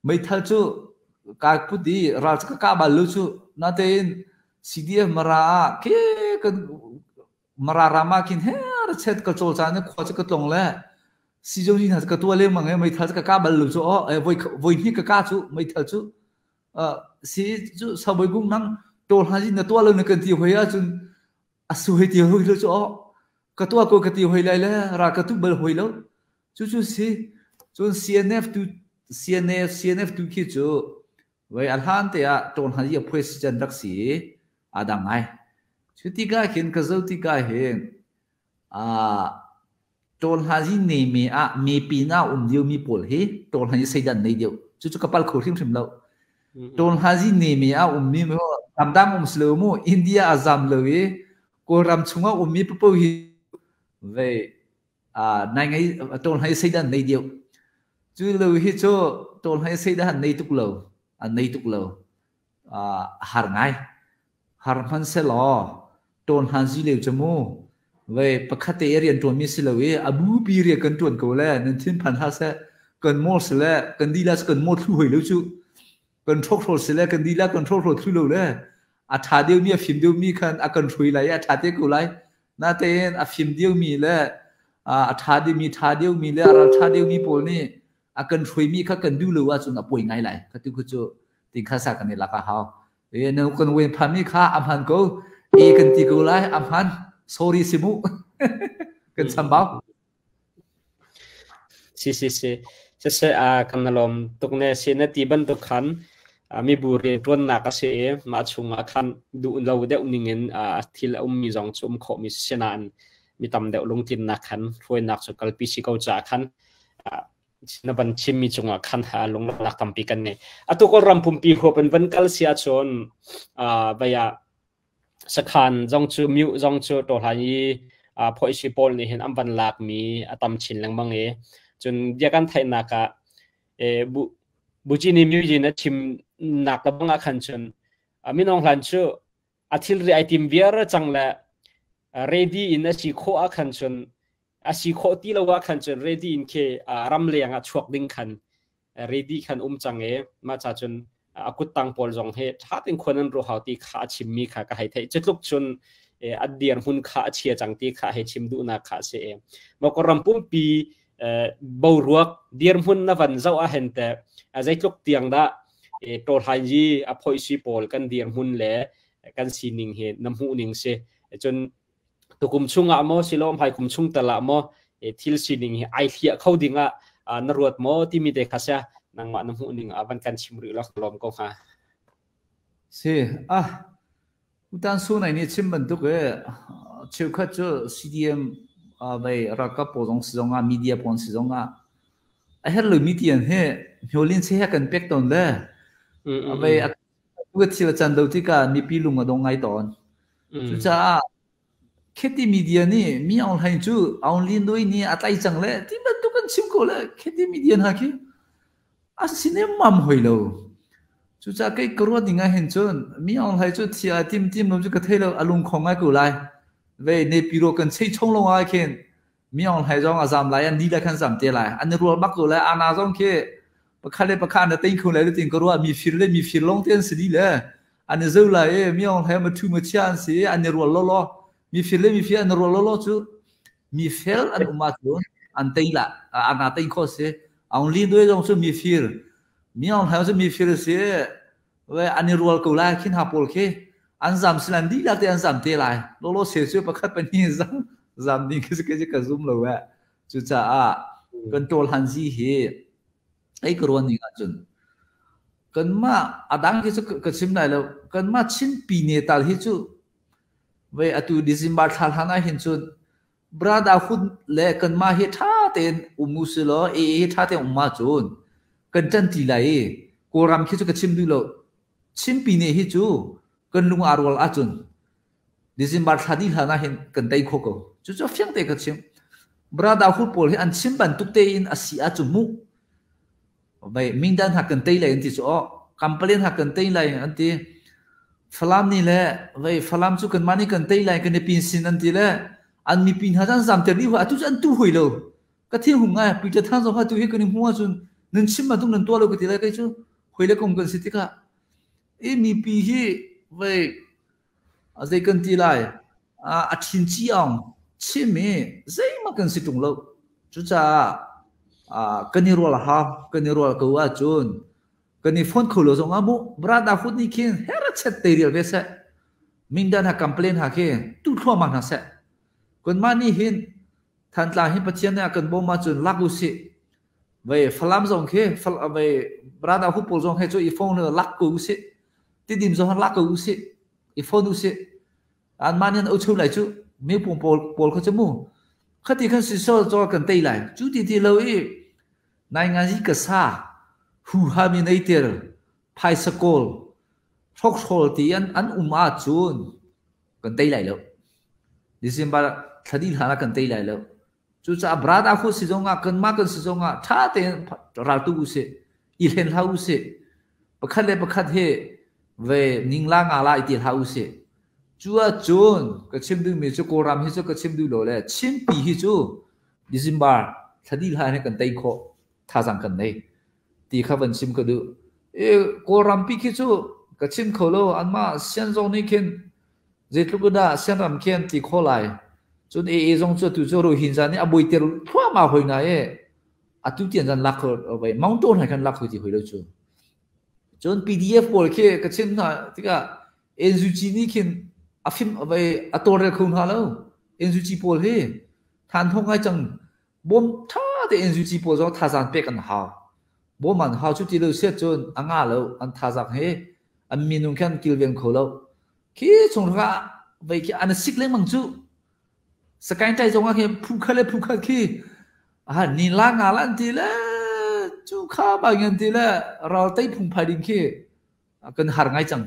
meithal cu ka put i ral ka ka bal lo cu natein CDF Mara ah ke kan Mara ram ah khin he chet ka cawl caan khua cu ka tlong le sizung hna ka tua lengmang e meithal ka ka bal lo cu o voi voi hnih ka ka cu meithal cu si cu saboi gung nang tol ha na tua lo na kan ti hoi ahcun a su hei ti hoi lo cu o ka tua ko ka ti hoi lai le ra ka tu bal hoi lo cu cu si cun CNF tu CNF CNF tu khi cu voi a hlan te ah ṭawn han i a president rak si i aa dang ngai cu tikah khin ka zo tikah hin ṭawn hla zi ne me ah me pin ah um lio mi pawl hi ṭawn hla zi seidan nei deuh cu cu ka pal kho hrimhrim lo ṭawn hla zi ne me ah um mi ramdang um si lo mu India a zam lo i Kawlram chungah um mi papo hi vei nai ngai ṭawn hlei seidan nei deuh cu lo hi cu ṭawn hlei seidan nei tuk lo an nei tuk lo har ngai. Har hmanhsehlaw ṭawn hlan zi lio cu mu vei pakhat te i rian ṭuanmi si lo i a bupi rian kan ṭuan ko le nan thinphan hlah seh. Kan mawl si le kan dilah cu kan mawl thlu hoi lo cu. Kan hrawkhrol si le kan dilah kan hrawkhrol thlu lo le a ṭha deuhmi a fim deuhmi khan a kan hrui lai i a ṭha te ko lai. Natein a fim deuhmi le a ṭha deuhmi ṭha deuhmi le a ralṭha deuhmi pawl nih a kan hruaimi kha kan duh lo ahcun a pawi ngai lai. Kha tu khu cu tin kha sa kan i lak a hau. E na kan wen phami kha a hman ko. E kan ti ko lai a hman. Sorry si mu. Kan chambau. Si si si. Siseh kan na lawm tuk ne si na ti bantuk khan mibu rianṭuannak a si i mah chungah khan duh lo deuh ningin thil a ummi zong cu um khawhmi si nain mi tam deuh lungtlinnak khan hruainak cu kalpi si ko caah khan na van chimmi cungah khan lunglawmhnak tampi kan ngei. Atu Kawlram pumpi huap in van kal si ahcun vei ah Sakhan zong cu myu zong cu tawhlan i phoihsi pawl nih hin an van lakmi a tam chin lengmang i cun bia kan theihnak ah bu bucini myu yin a chimnak le bang ah khan cun minung hlan cu a thilri ai tim viar cang le ready in a si khawh ah khan cun a si khawh ti lo ah khan cun ready in khi ramleng ah chuak ding khan ready khan um cang i mah cha cun a kuttang pawl zong hi ṭha tein khuan an ruah hau ti kha a chimmi kha ka hei theih. Cutluk cun a dirhmun kha a chia cang ti kha hei chim duhnak kha a si i Mawkawram pumpi boruak dirhmun na van zoh ah hin teh zeitluk tiang dah tawhlainyi a phoihsi pawl kan dirhmun le kan sining hi na hmuh ning si. Cun tukum chungah maw silo hmai kum chung tal ah maw thil sining hi ai hliah kho ding ah na ruat maw timi te kha sia nangmah na hmuh ning ah van kan chim rih law lawm ko hnga. Si ah utan su nai ni chim bantuk e cheukhat cu CDM vei ralkap pawl zong si zong ah media pawl si zong ah a her lo mi tian he hnolin se he kan pek ton le vei thil a can lo tikah mipi lung a dong ngai tawn. Cucaah Kheti media nih mi Aung Hlaing cu Aung Lin Doi nih a tlaih cang le ti bantuk an chim ko le Kheti media hna khi a si mam hoi lo. Cucaah kei ka ruat ning ah hin cun mi Aung Hlaing cu thi a tim tim lo cu ka thei lo a lung khong ngai ko lai. Ve Nepiro kan chei chung lo ah khin Mi Aung Hlaing zong a zam lai, an lila khan zam te lai. An i rual bak ko lai. Ana zong khi pakhat le pakhat an i tei kho lai tin ka ruah. Mi fir le mi fir lawng te an si dih le. An i zo lai i Mi Aung Hlaing ma thu ma chia an si i an i rual lawlaw. Mi fir le mi fir an i rual lawlaw cu mi fel an um ahcun an tei la. Ana tei kho si. Aung Li Doi zong cu mi fir. Mi Aung Hlaing cu mi fir si. An i rual ko lai khi hna pawl khi an zam silan dihlak te an zam te lai lawlaw se cu pakhat pahnih zam zam ding khi khi ka zum lo eh. Cucaah kan tawl han zi hi ei ka ruan ning ahcun kanmah adang khi cu ka chim lai lo. Kanmah Chinpi ne tal hi cu vei atu December thla hlan ah hin cun brotherhood le kanmah hi ṭha tein um u si law AA hi ṭha tein um ahcun kan ṭan ti lai i Kawlram khi cu ka chim duh lo. Chinpi ne hi cu kan lung aa rual ahcun December thla dih hlan ah hin kan tei kho ko. Cucu fiang te ka chim. Brotherhood pawl hi an chim bantuk tein a si ahcun mu Vei Mindan ha kan tei lai an ti cu aw Kampalen ha kan tei lai an ti. Falam nih le vei Falam cu kanmah nih kan tei lai kan i pin sin an ti le an mipi hna cu an zamter dih atu cu an tu hui lo. Ka thin hung ngai. Peter Thang zong kha tu hi kan i hmu ahcun nan chim bantuk nan tuah lo ka ti lai kei cu. Hoi le kum kan si tikah i mipi hi vei A zei kan ti lai? A ṭhin ciaung chim i zeihmanh kan si ṭung lo. Cucaah kan i rual hau, kan i rual ko ahcun kan i phone kho lo zongah mu brotherhood nih khin herchet te rial ve seh. Mindan ha complain ha khi tu thluahmah hna seh. Kanmah nih hin Thantlang hi Pathian nih a kan bawm ahcun lak usih. Vei Falam zong khi vei brotherhood pawl zong he cu i phone lak ko usih. Tidim zong lak ko usih, i phone usih. Anmah nih an uchu lai cu mi pung pawl pawl kha cu mu. Khati khan si so cho kan tei lai. Cu ti ti lo i nai nga zi ka sa hu ha mi nei tir phaisa kawl hrokhrawl ti an an um ahcun kan tei lai lo. December thla dih hlan ah kan tei lai lo. Cucaah brotherhood si zongah kanmah kan si zongah ṭha tein raltu usih, i hlen hlah usih. Pakhat le pakhat hi ve ningla nga la i ti hlah usih. Cu ahcun ka chim dingmi cu Kawlram hi cu ka chim duh lo le Chinpi hi cu December thla dih hlan hi kan tei khawh thazaang kan nei ti kha van chim ka duh. E, Kawlrampi khi cu ka chim kho lo anmah sian zong nih khin zeitluk in dah sianram khi an ti khawh lai. Cun AA zong cu atu cu Rohingya nih a buaiter thluahmah hoi na e atu tiang zan lak kho vai Mount hai khan lak kho ti hoi lo cu. Cun PDF pawl khi ka chim hna tikah NUG nih khin a fim vai a tawlrel kho hna lo. NUG pawl hi than thong ngai cang bawm tha te NUG pawl zong thazaang pek an hau. Bawm an hau cu ti lo siat cun a nga lo an thazaang he an minung khan kilven kho lo. Khi chung ra vai khi an sik lengmang cu. Sakaing ṭai zong ah khin phu khat le phu khat khi ah ni la nga la an ti le cu kha bang an ti le ral tei phungphai ding khi kan har ngai cang.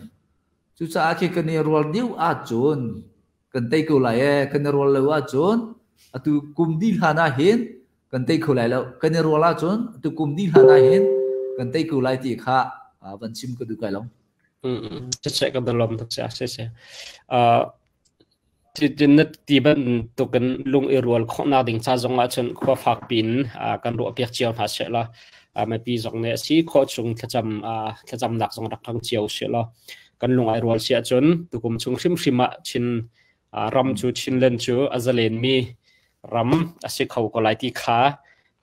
Cucaah khi kan i rual deuh ahcun kan tei ko lai ee. Kan i rual lo ahcun atu kum dih hlan ah hin kan tei kho lai lo. Kan i rual ahcun atu kum dih hlan ah hin kan tei ko lai ti kha van chim ka duh kai lo. Siseh ka lawm tuk sia siseh. Cutin na ti bantukin lung i rual khawhnak ding ca zong ahcun khua fak piin kan ruahpiak cio hna sehlaw mipi zong nih a si khawh chung thlacam thlacamnak zong rak hmang cio sehlaw kan lung ai rual si ahcun tukum chung hrimhrim ah Chin ram cu Chinland cu a zalenmi ram a si kho ko lai ti kha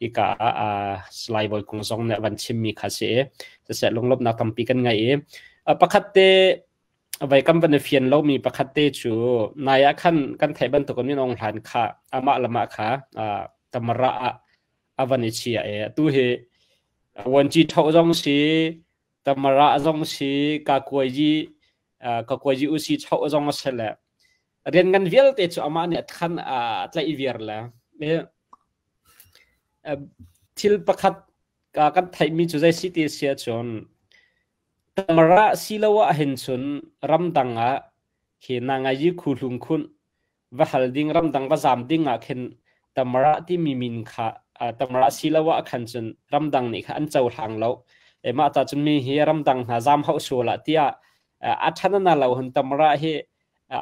hika ah Salai Bawi Kung zong nih a van chimmi kha si i siseh lunglawmhnak tampi kan ngei i pakhat te Vai kan van i fian lomi pakhat te cu nai ah khan kan theih bantukin min Aung Hlaing kha amah le mah kha tamara ah a van i chia i atu hi vuanci ṭho zong si tamara zong si kakuayi kakuayi usi ṭho zong a si le rian ngan vialte cu amah nih a khan a tlaih viar le thil pakhat kan theihmi cu zei si ti si ahcun Tamara siloah hin cun ramdang ah khi nangayi khuhlung khunh va hal ding ramdang va zaam ding ah khin Tamara timi min kha Tamara siloah khan cun ramdang nih khan an cohlang lo. Mah ta cun mi hi ramdang hna zaam hauh sual ah tiah a ṭhan na lo hun Tamara hi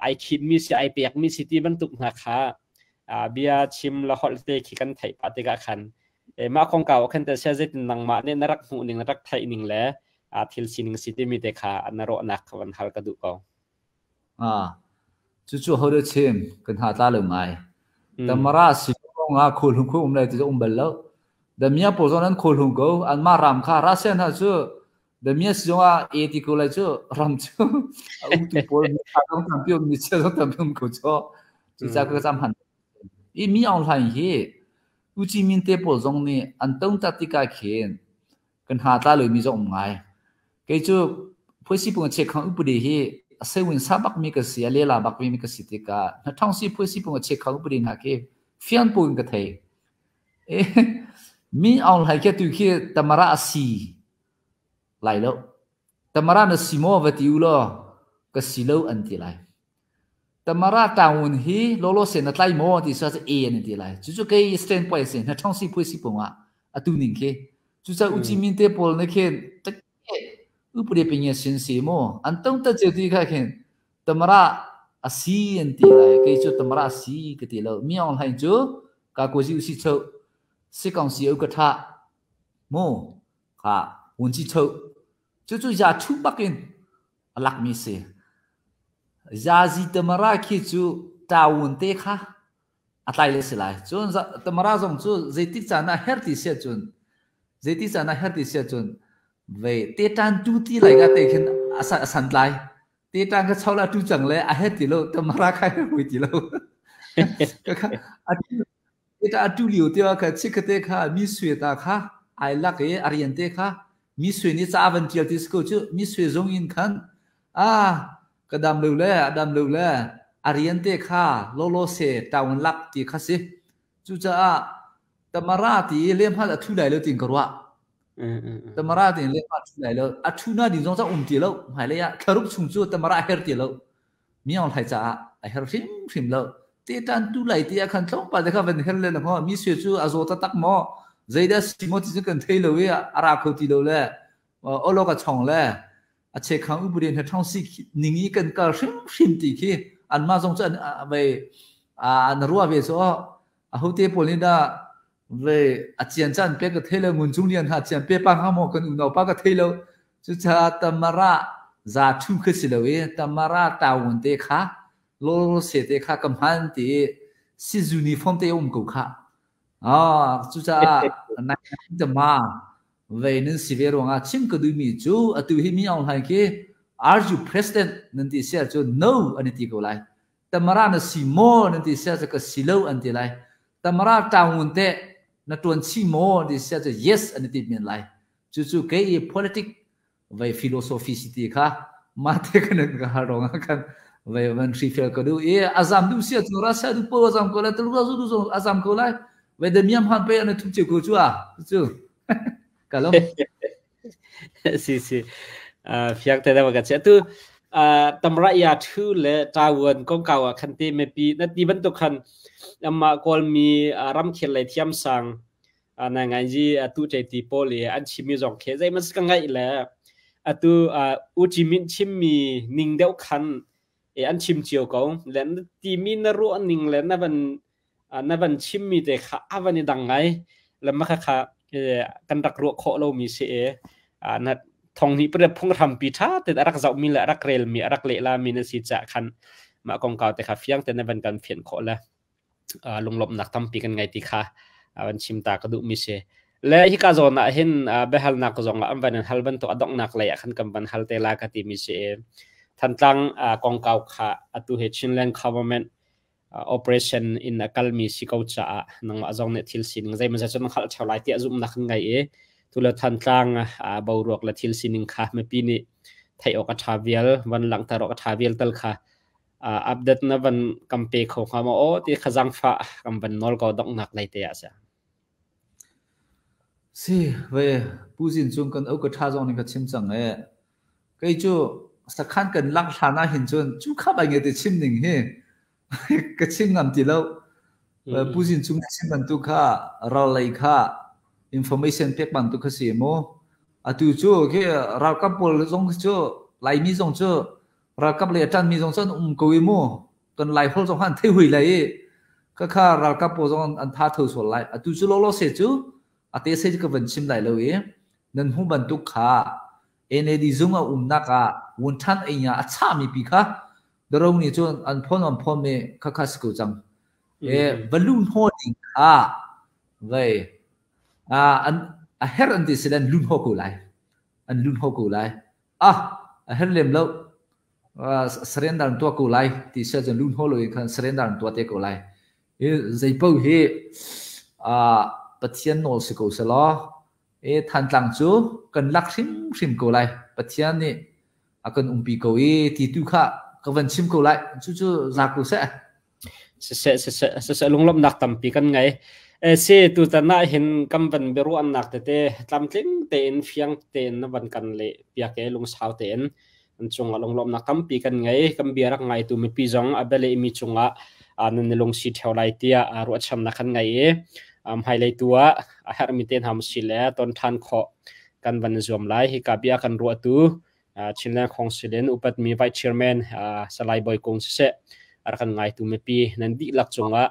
ai khitmi si ai pekmi si ti bantuk hna kha bia chim la holh te khi kan theih pah tikah khan mah kongkau ah khan te sia zeitin nangmah nih na rak hmuh ning na rak theih ning le thil sining si timi te kha na ruahnak kha van hal ka duh ko. Ah, cucu ho de chim kan ha tla lo ngai. Tamara si nga khul hung khu um lai ti um bal lo. Damia po zon an khul hung ko an ma ram kha Russian ha cu Damia si zong ah e ti ko lai cu ram cu a um tu pawl mi tha zong tampi um mi chia zong tampi um ko cho. Cu ca ka zam han. I mi Aung Hlaing hi U Ci Min te pawl zong nih an ton tak tikah khin kan hna tla lomi zong um ngai. Kei cu phuaisi pung a chekhang upadi hi a sewin sa bakmi ka si, a lela bakmi ka si tikah hnathong si phuaisi pung a chekhang upadi hna khi fian pu in ka thei. E, mi Aung Hlaing khi tu khi tamara a si lai lo. Tamara na si maw va ti u law ka si lo an ti lai. Tamara taung hi lawlaw sen na tlai maw ti sa cu e an ti lai. Cucu kei stand point si na ṭhong si phui si pung ah atu ning khi. Cucaah U Ci Min te pawl na khin upade pinge sin si mu an tong ta cheu ti kha khin Tamara a si an ti lai. Kei cu Tamara a si ka ti lo. Mi Aung Hlaing cu ka ko si u si cheu si kong si u ka tha mu kha hun chi cheu cucu ya thu bak in a lakmi si. Zazi Tamara khi cu tawun te kha a tlai le si lai. Cun Tamara zong cu zeitik caan ah her ti sia cun zeitik caan ah her ti sia cun ve te tan tu ti lai ka te khin a san tlai. Te tan ka chola tu cang le a her ti lo Tamara kha her hui ti lo. Ka kha Eka atu lio te kha chikkate kha mi sui ta kha ai lak i a rian te kha mi sui nih ca van tial ti si ko cu mi sui zung in khan a ka dam lo le a dam lo le a rian te kha lolo se taung lak ti kha si cucaah tamara ti lem hal a thu lai lo tin ka ruah tamara ti lem a thu lai lo a thu na ding zong ca um ti lo hmailei ah thlaruk chung cu tamara her ti lo Mi Aung Hlaing caah a her hrimhrim lo. Teṭan tu lai ti ah khan tlawmpal te kha van her le maw mi sui cu a zaw taktak maw zeidah si maw ti cu kan thei lo i a ra kho ti lo le olok a chong le a chekhang upadi hna ṭhong si ning i kan kal hrimhrim ti khi Anmah zong cu an vei an ruah ve cu ahote pawl nih dah vei a cian caan pek ka thei lo ngun cung lian ha cian pe pa hnga maw kan unau pa ka thei lo. Cucaah Tamara za thu kha si lo i Tamara tawun te kha lawlaw se te kha ka hman ti i si uniform te um ko kha. Ah, cucaah nai tama vei nan si ve ruangah chim ka duhmi cu atu hi mi Aung Hlaing khi are you president nan ti sia cu no an ti ko lai. Tamara na si maw nan ti sia cu ka si lo an ti lai. Tamara taungun te na tuan chi maw an ti sia cu yes an ti men lai. Cucu kei i politic vei philosophy si ti kha mate kan ka hal rong ah khan vei van hri fel ka du i azam du sia cu Russia du po azam ko lai Tuluk du du azam ko lai vei de miam han pe an thum che ko chu a chu ka lo. Si si, fiak te da ka che tu tamra ya thu le tawon kong kaw ah khan te me pi na ti bantuk khan amma kawlmi ramkhel lei thiam sang na ngai ji atu ṭe ti pawl i an chimmi zong khi zei mas ka ngaih le atu U Chi Minh chimmi ning deuh khan e an chim cio ko le na timi na ruah ning le na van chimmi te kha a van i dang ngai le ma kha kha kan rak ruah khawh lomi si e na thong hnih pare phung hrampi ṭha te a rak zohmi le a rak relmi a rak lehlami na si ca khan mah kongkau te kha fiang te na van kan fian khawh le lunglawmhnak tampi kan ngei ti kha van chim ta ka duhmi si. Le hika zawn ah hin biahalnak zong ah an van in hal bantuk a donghnak lei ah khan kan van hal te la ka timi si i Thantlang kongkau kha atu hi Chinland government operation in a kalmi si ko caah nangmah zong nih thil sining zeimawzat cu na hngalh ṭheo lai tiah zumhnak kan ngei i tule Thantlang boruak le thil sining kha mipi nih theih awk a ṭha vial van langhter awk a ṭha vial tal kha update na van kan pe kho hnga maw aw ti kha zaangfah kan van nawl ko donghnak lei te ah sia. Si ve Pu Zin cung kan au ka tha zong ning ka chim cang e. Kei cu sakhan kan lang hlan ah hin cun cu kha bai nge te chim ning hi ka chim ngam ti lo. Pu Zin cung chim bantuk kha ral lei kha information pek bantuk kha si mu. Atu cu khi ralkap pawl zong cu Laimi zong cu Ralkap lei a ṭanmi zong cu an um ko i mu kan Laiholh zong kha an thei hui lai i khakha ralkap pawl zong an tha tho sual lai. Atu cu lawlaw se cu a te se cu ka van chim lai lo i nan hmuh bantuk kha NAD zung a umnak ah wunṭhan ei a chahmi pi kha daro nih cun an phon an phon mi khakha si ko cang. E va lu hnaw ding kha vei an a her an ti si an lu hnaw ko lai. An lu hnaw ko lai. Ah, a her lem lo. Surrender an tuah ko lai ti sia cun lun haw loin khan surrender an tuah te ko lai. Hi zeipaoh hi Pathian nawl si ko selaw e Thantlang cu kan lak hrimhrim ko lai. Pathian nih a kan umpi ko i ti tu kha ka van chim ko lai. Cucu za ko seh. Siseh, siseh, siseh lunglawmhnak tampi kan ngei. Si tutan ah hin kan van biaruahnak tete tlamtling tein fiang tein na van kan leh piak i lungsau tein an cungah lunglawmhnak tampi kan ngei. Kan bia rak ngaitu mipi zong a bialehmi cungah nan i lungsi ṭheo lai tiah ruahchannak kan ngei i hmailei tu ah a herhmi te hna si le ton ṭhan khawh kan van zuam lai. Hika bia kan ruahtu Chinland Council in upatmi Vice Chairman Salai Bawi Kung siseh a rak kan ngaitu mipi nan dihlak cungah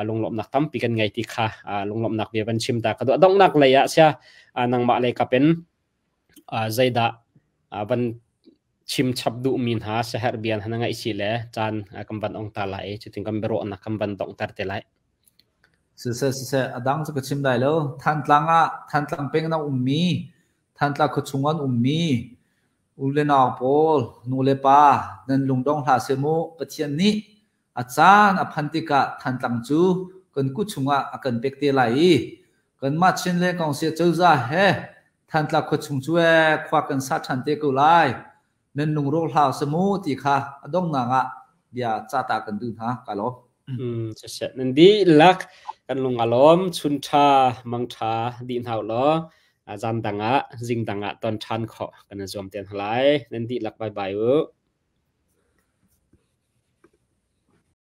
lunglawmhnak tampi kan ngei ti kha lunglawmhnak bia van chim ta ka duh. Donghnak lei ah sia nangmah lei kap in zeidah van chim chap duhmi hna saherh bia hna na ngaih si le caan kan van ong ta lai cutin kan biaruahnak kan van donghter te lai. Siseh siseh a dang cu ka chim lai lo. Thantlang ah Thantlang peng na ummi Thantlang khuachung an ummi u le nau pawl, nu le pa nan lungdong hlah seh mu. Pathian nih a caan a phan tikah Thantlang cu kan kut chungah a kan pek te lai i kanmah Chinland Council cozah he Thantlang khuachung cu ee khua kan sa ṭhan te ko lai. Nan lungrawk hlah seh mu ti kha a donghnak ah bia ca ta kan duh hna. Ka lawm. Siseh, nan dihlak kan lung a lawm, chun ṭha, mang ṭha dih hna u law zan dang ah, zing dang ah ton ṭhan khawh kan i zuam te hna lai. Nan dihlak bye bye u.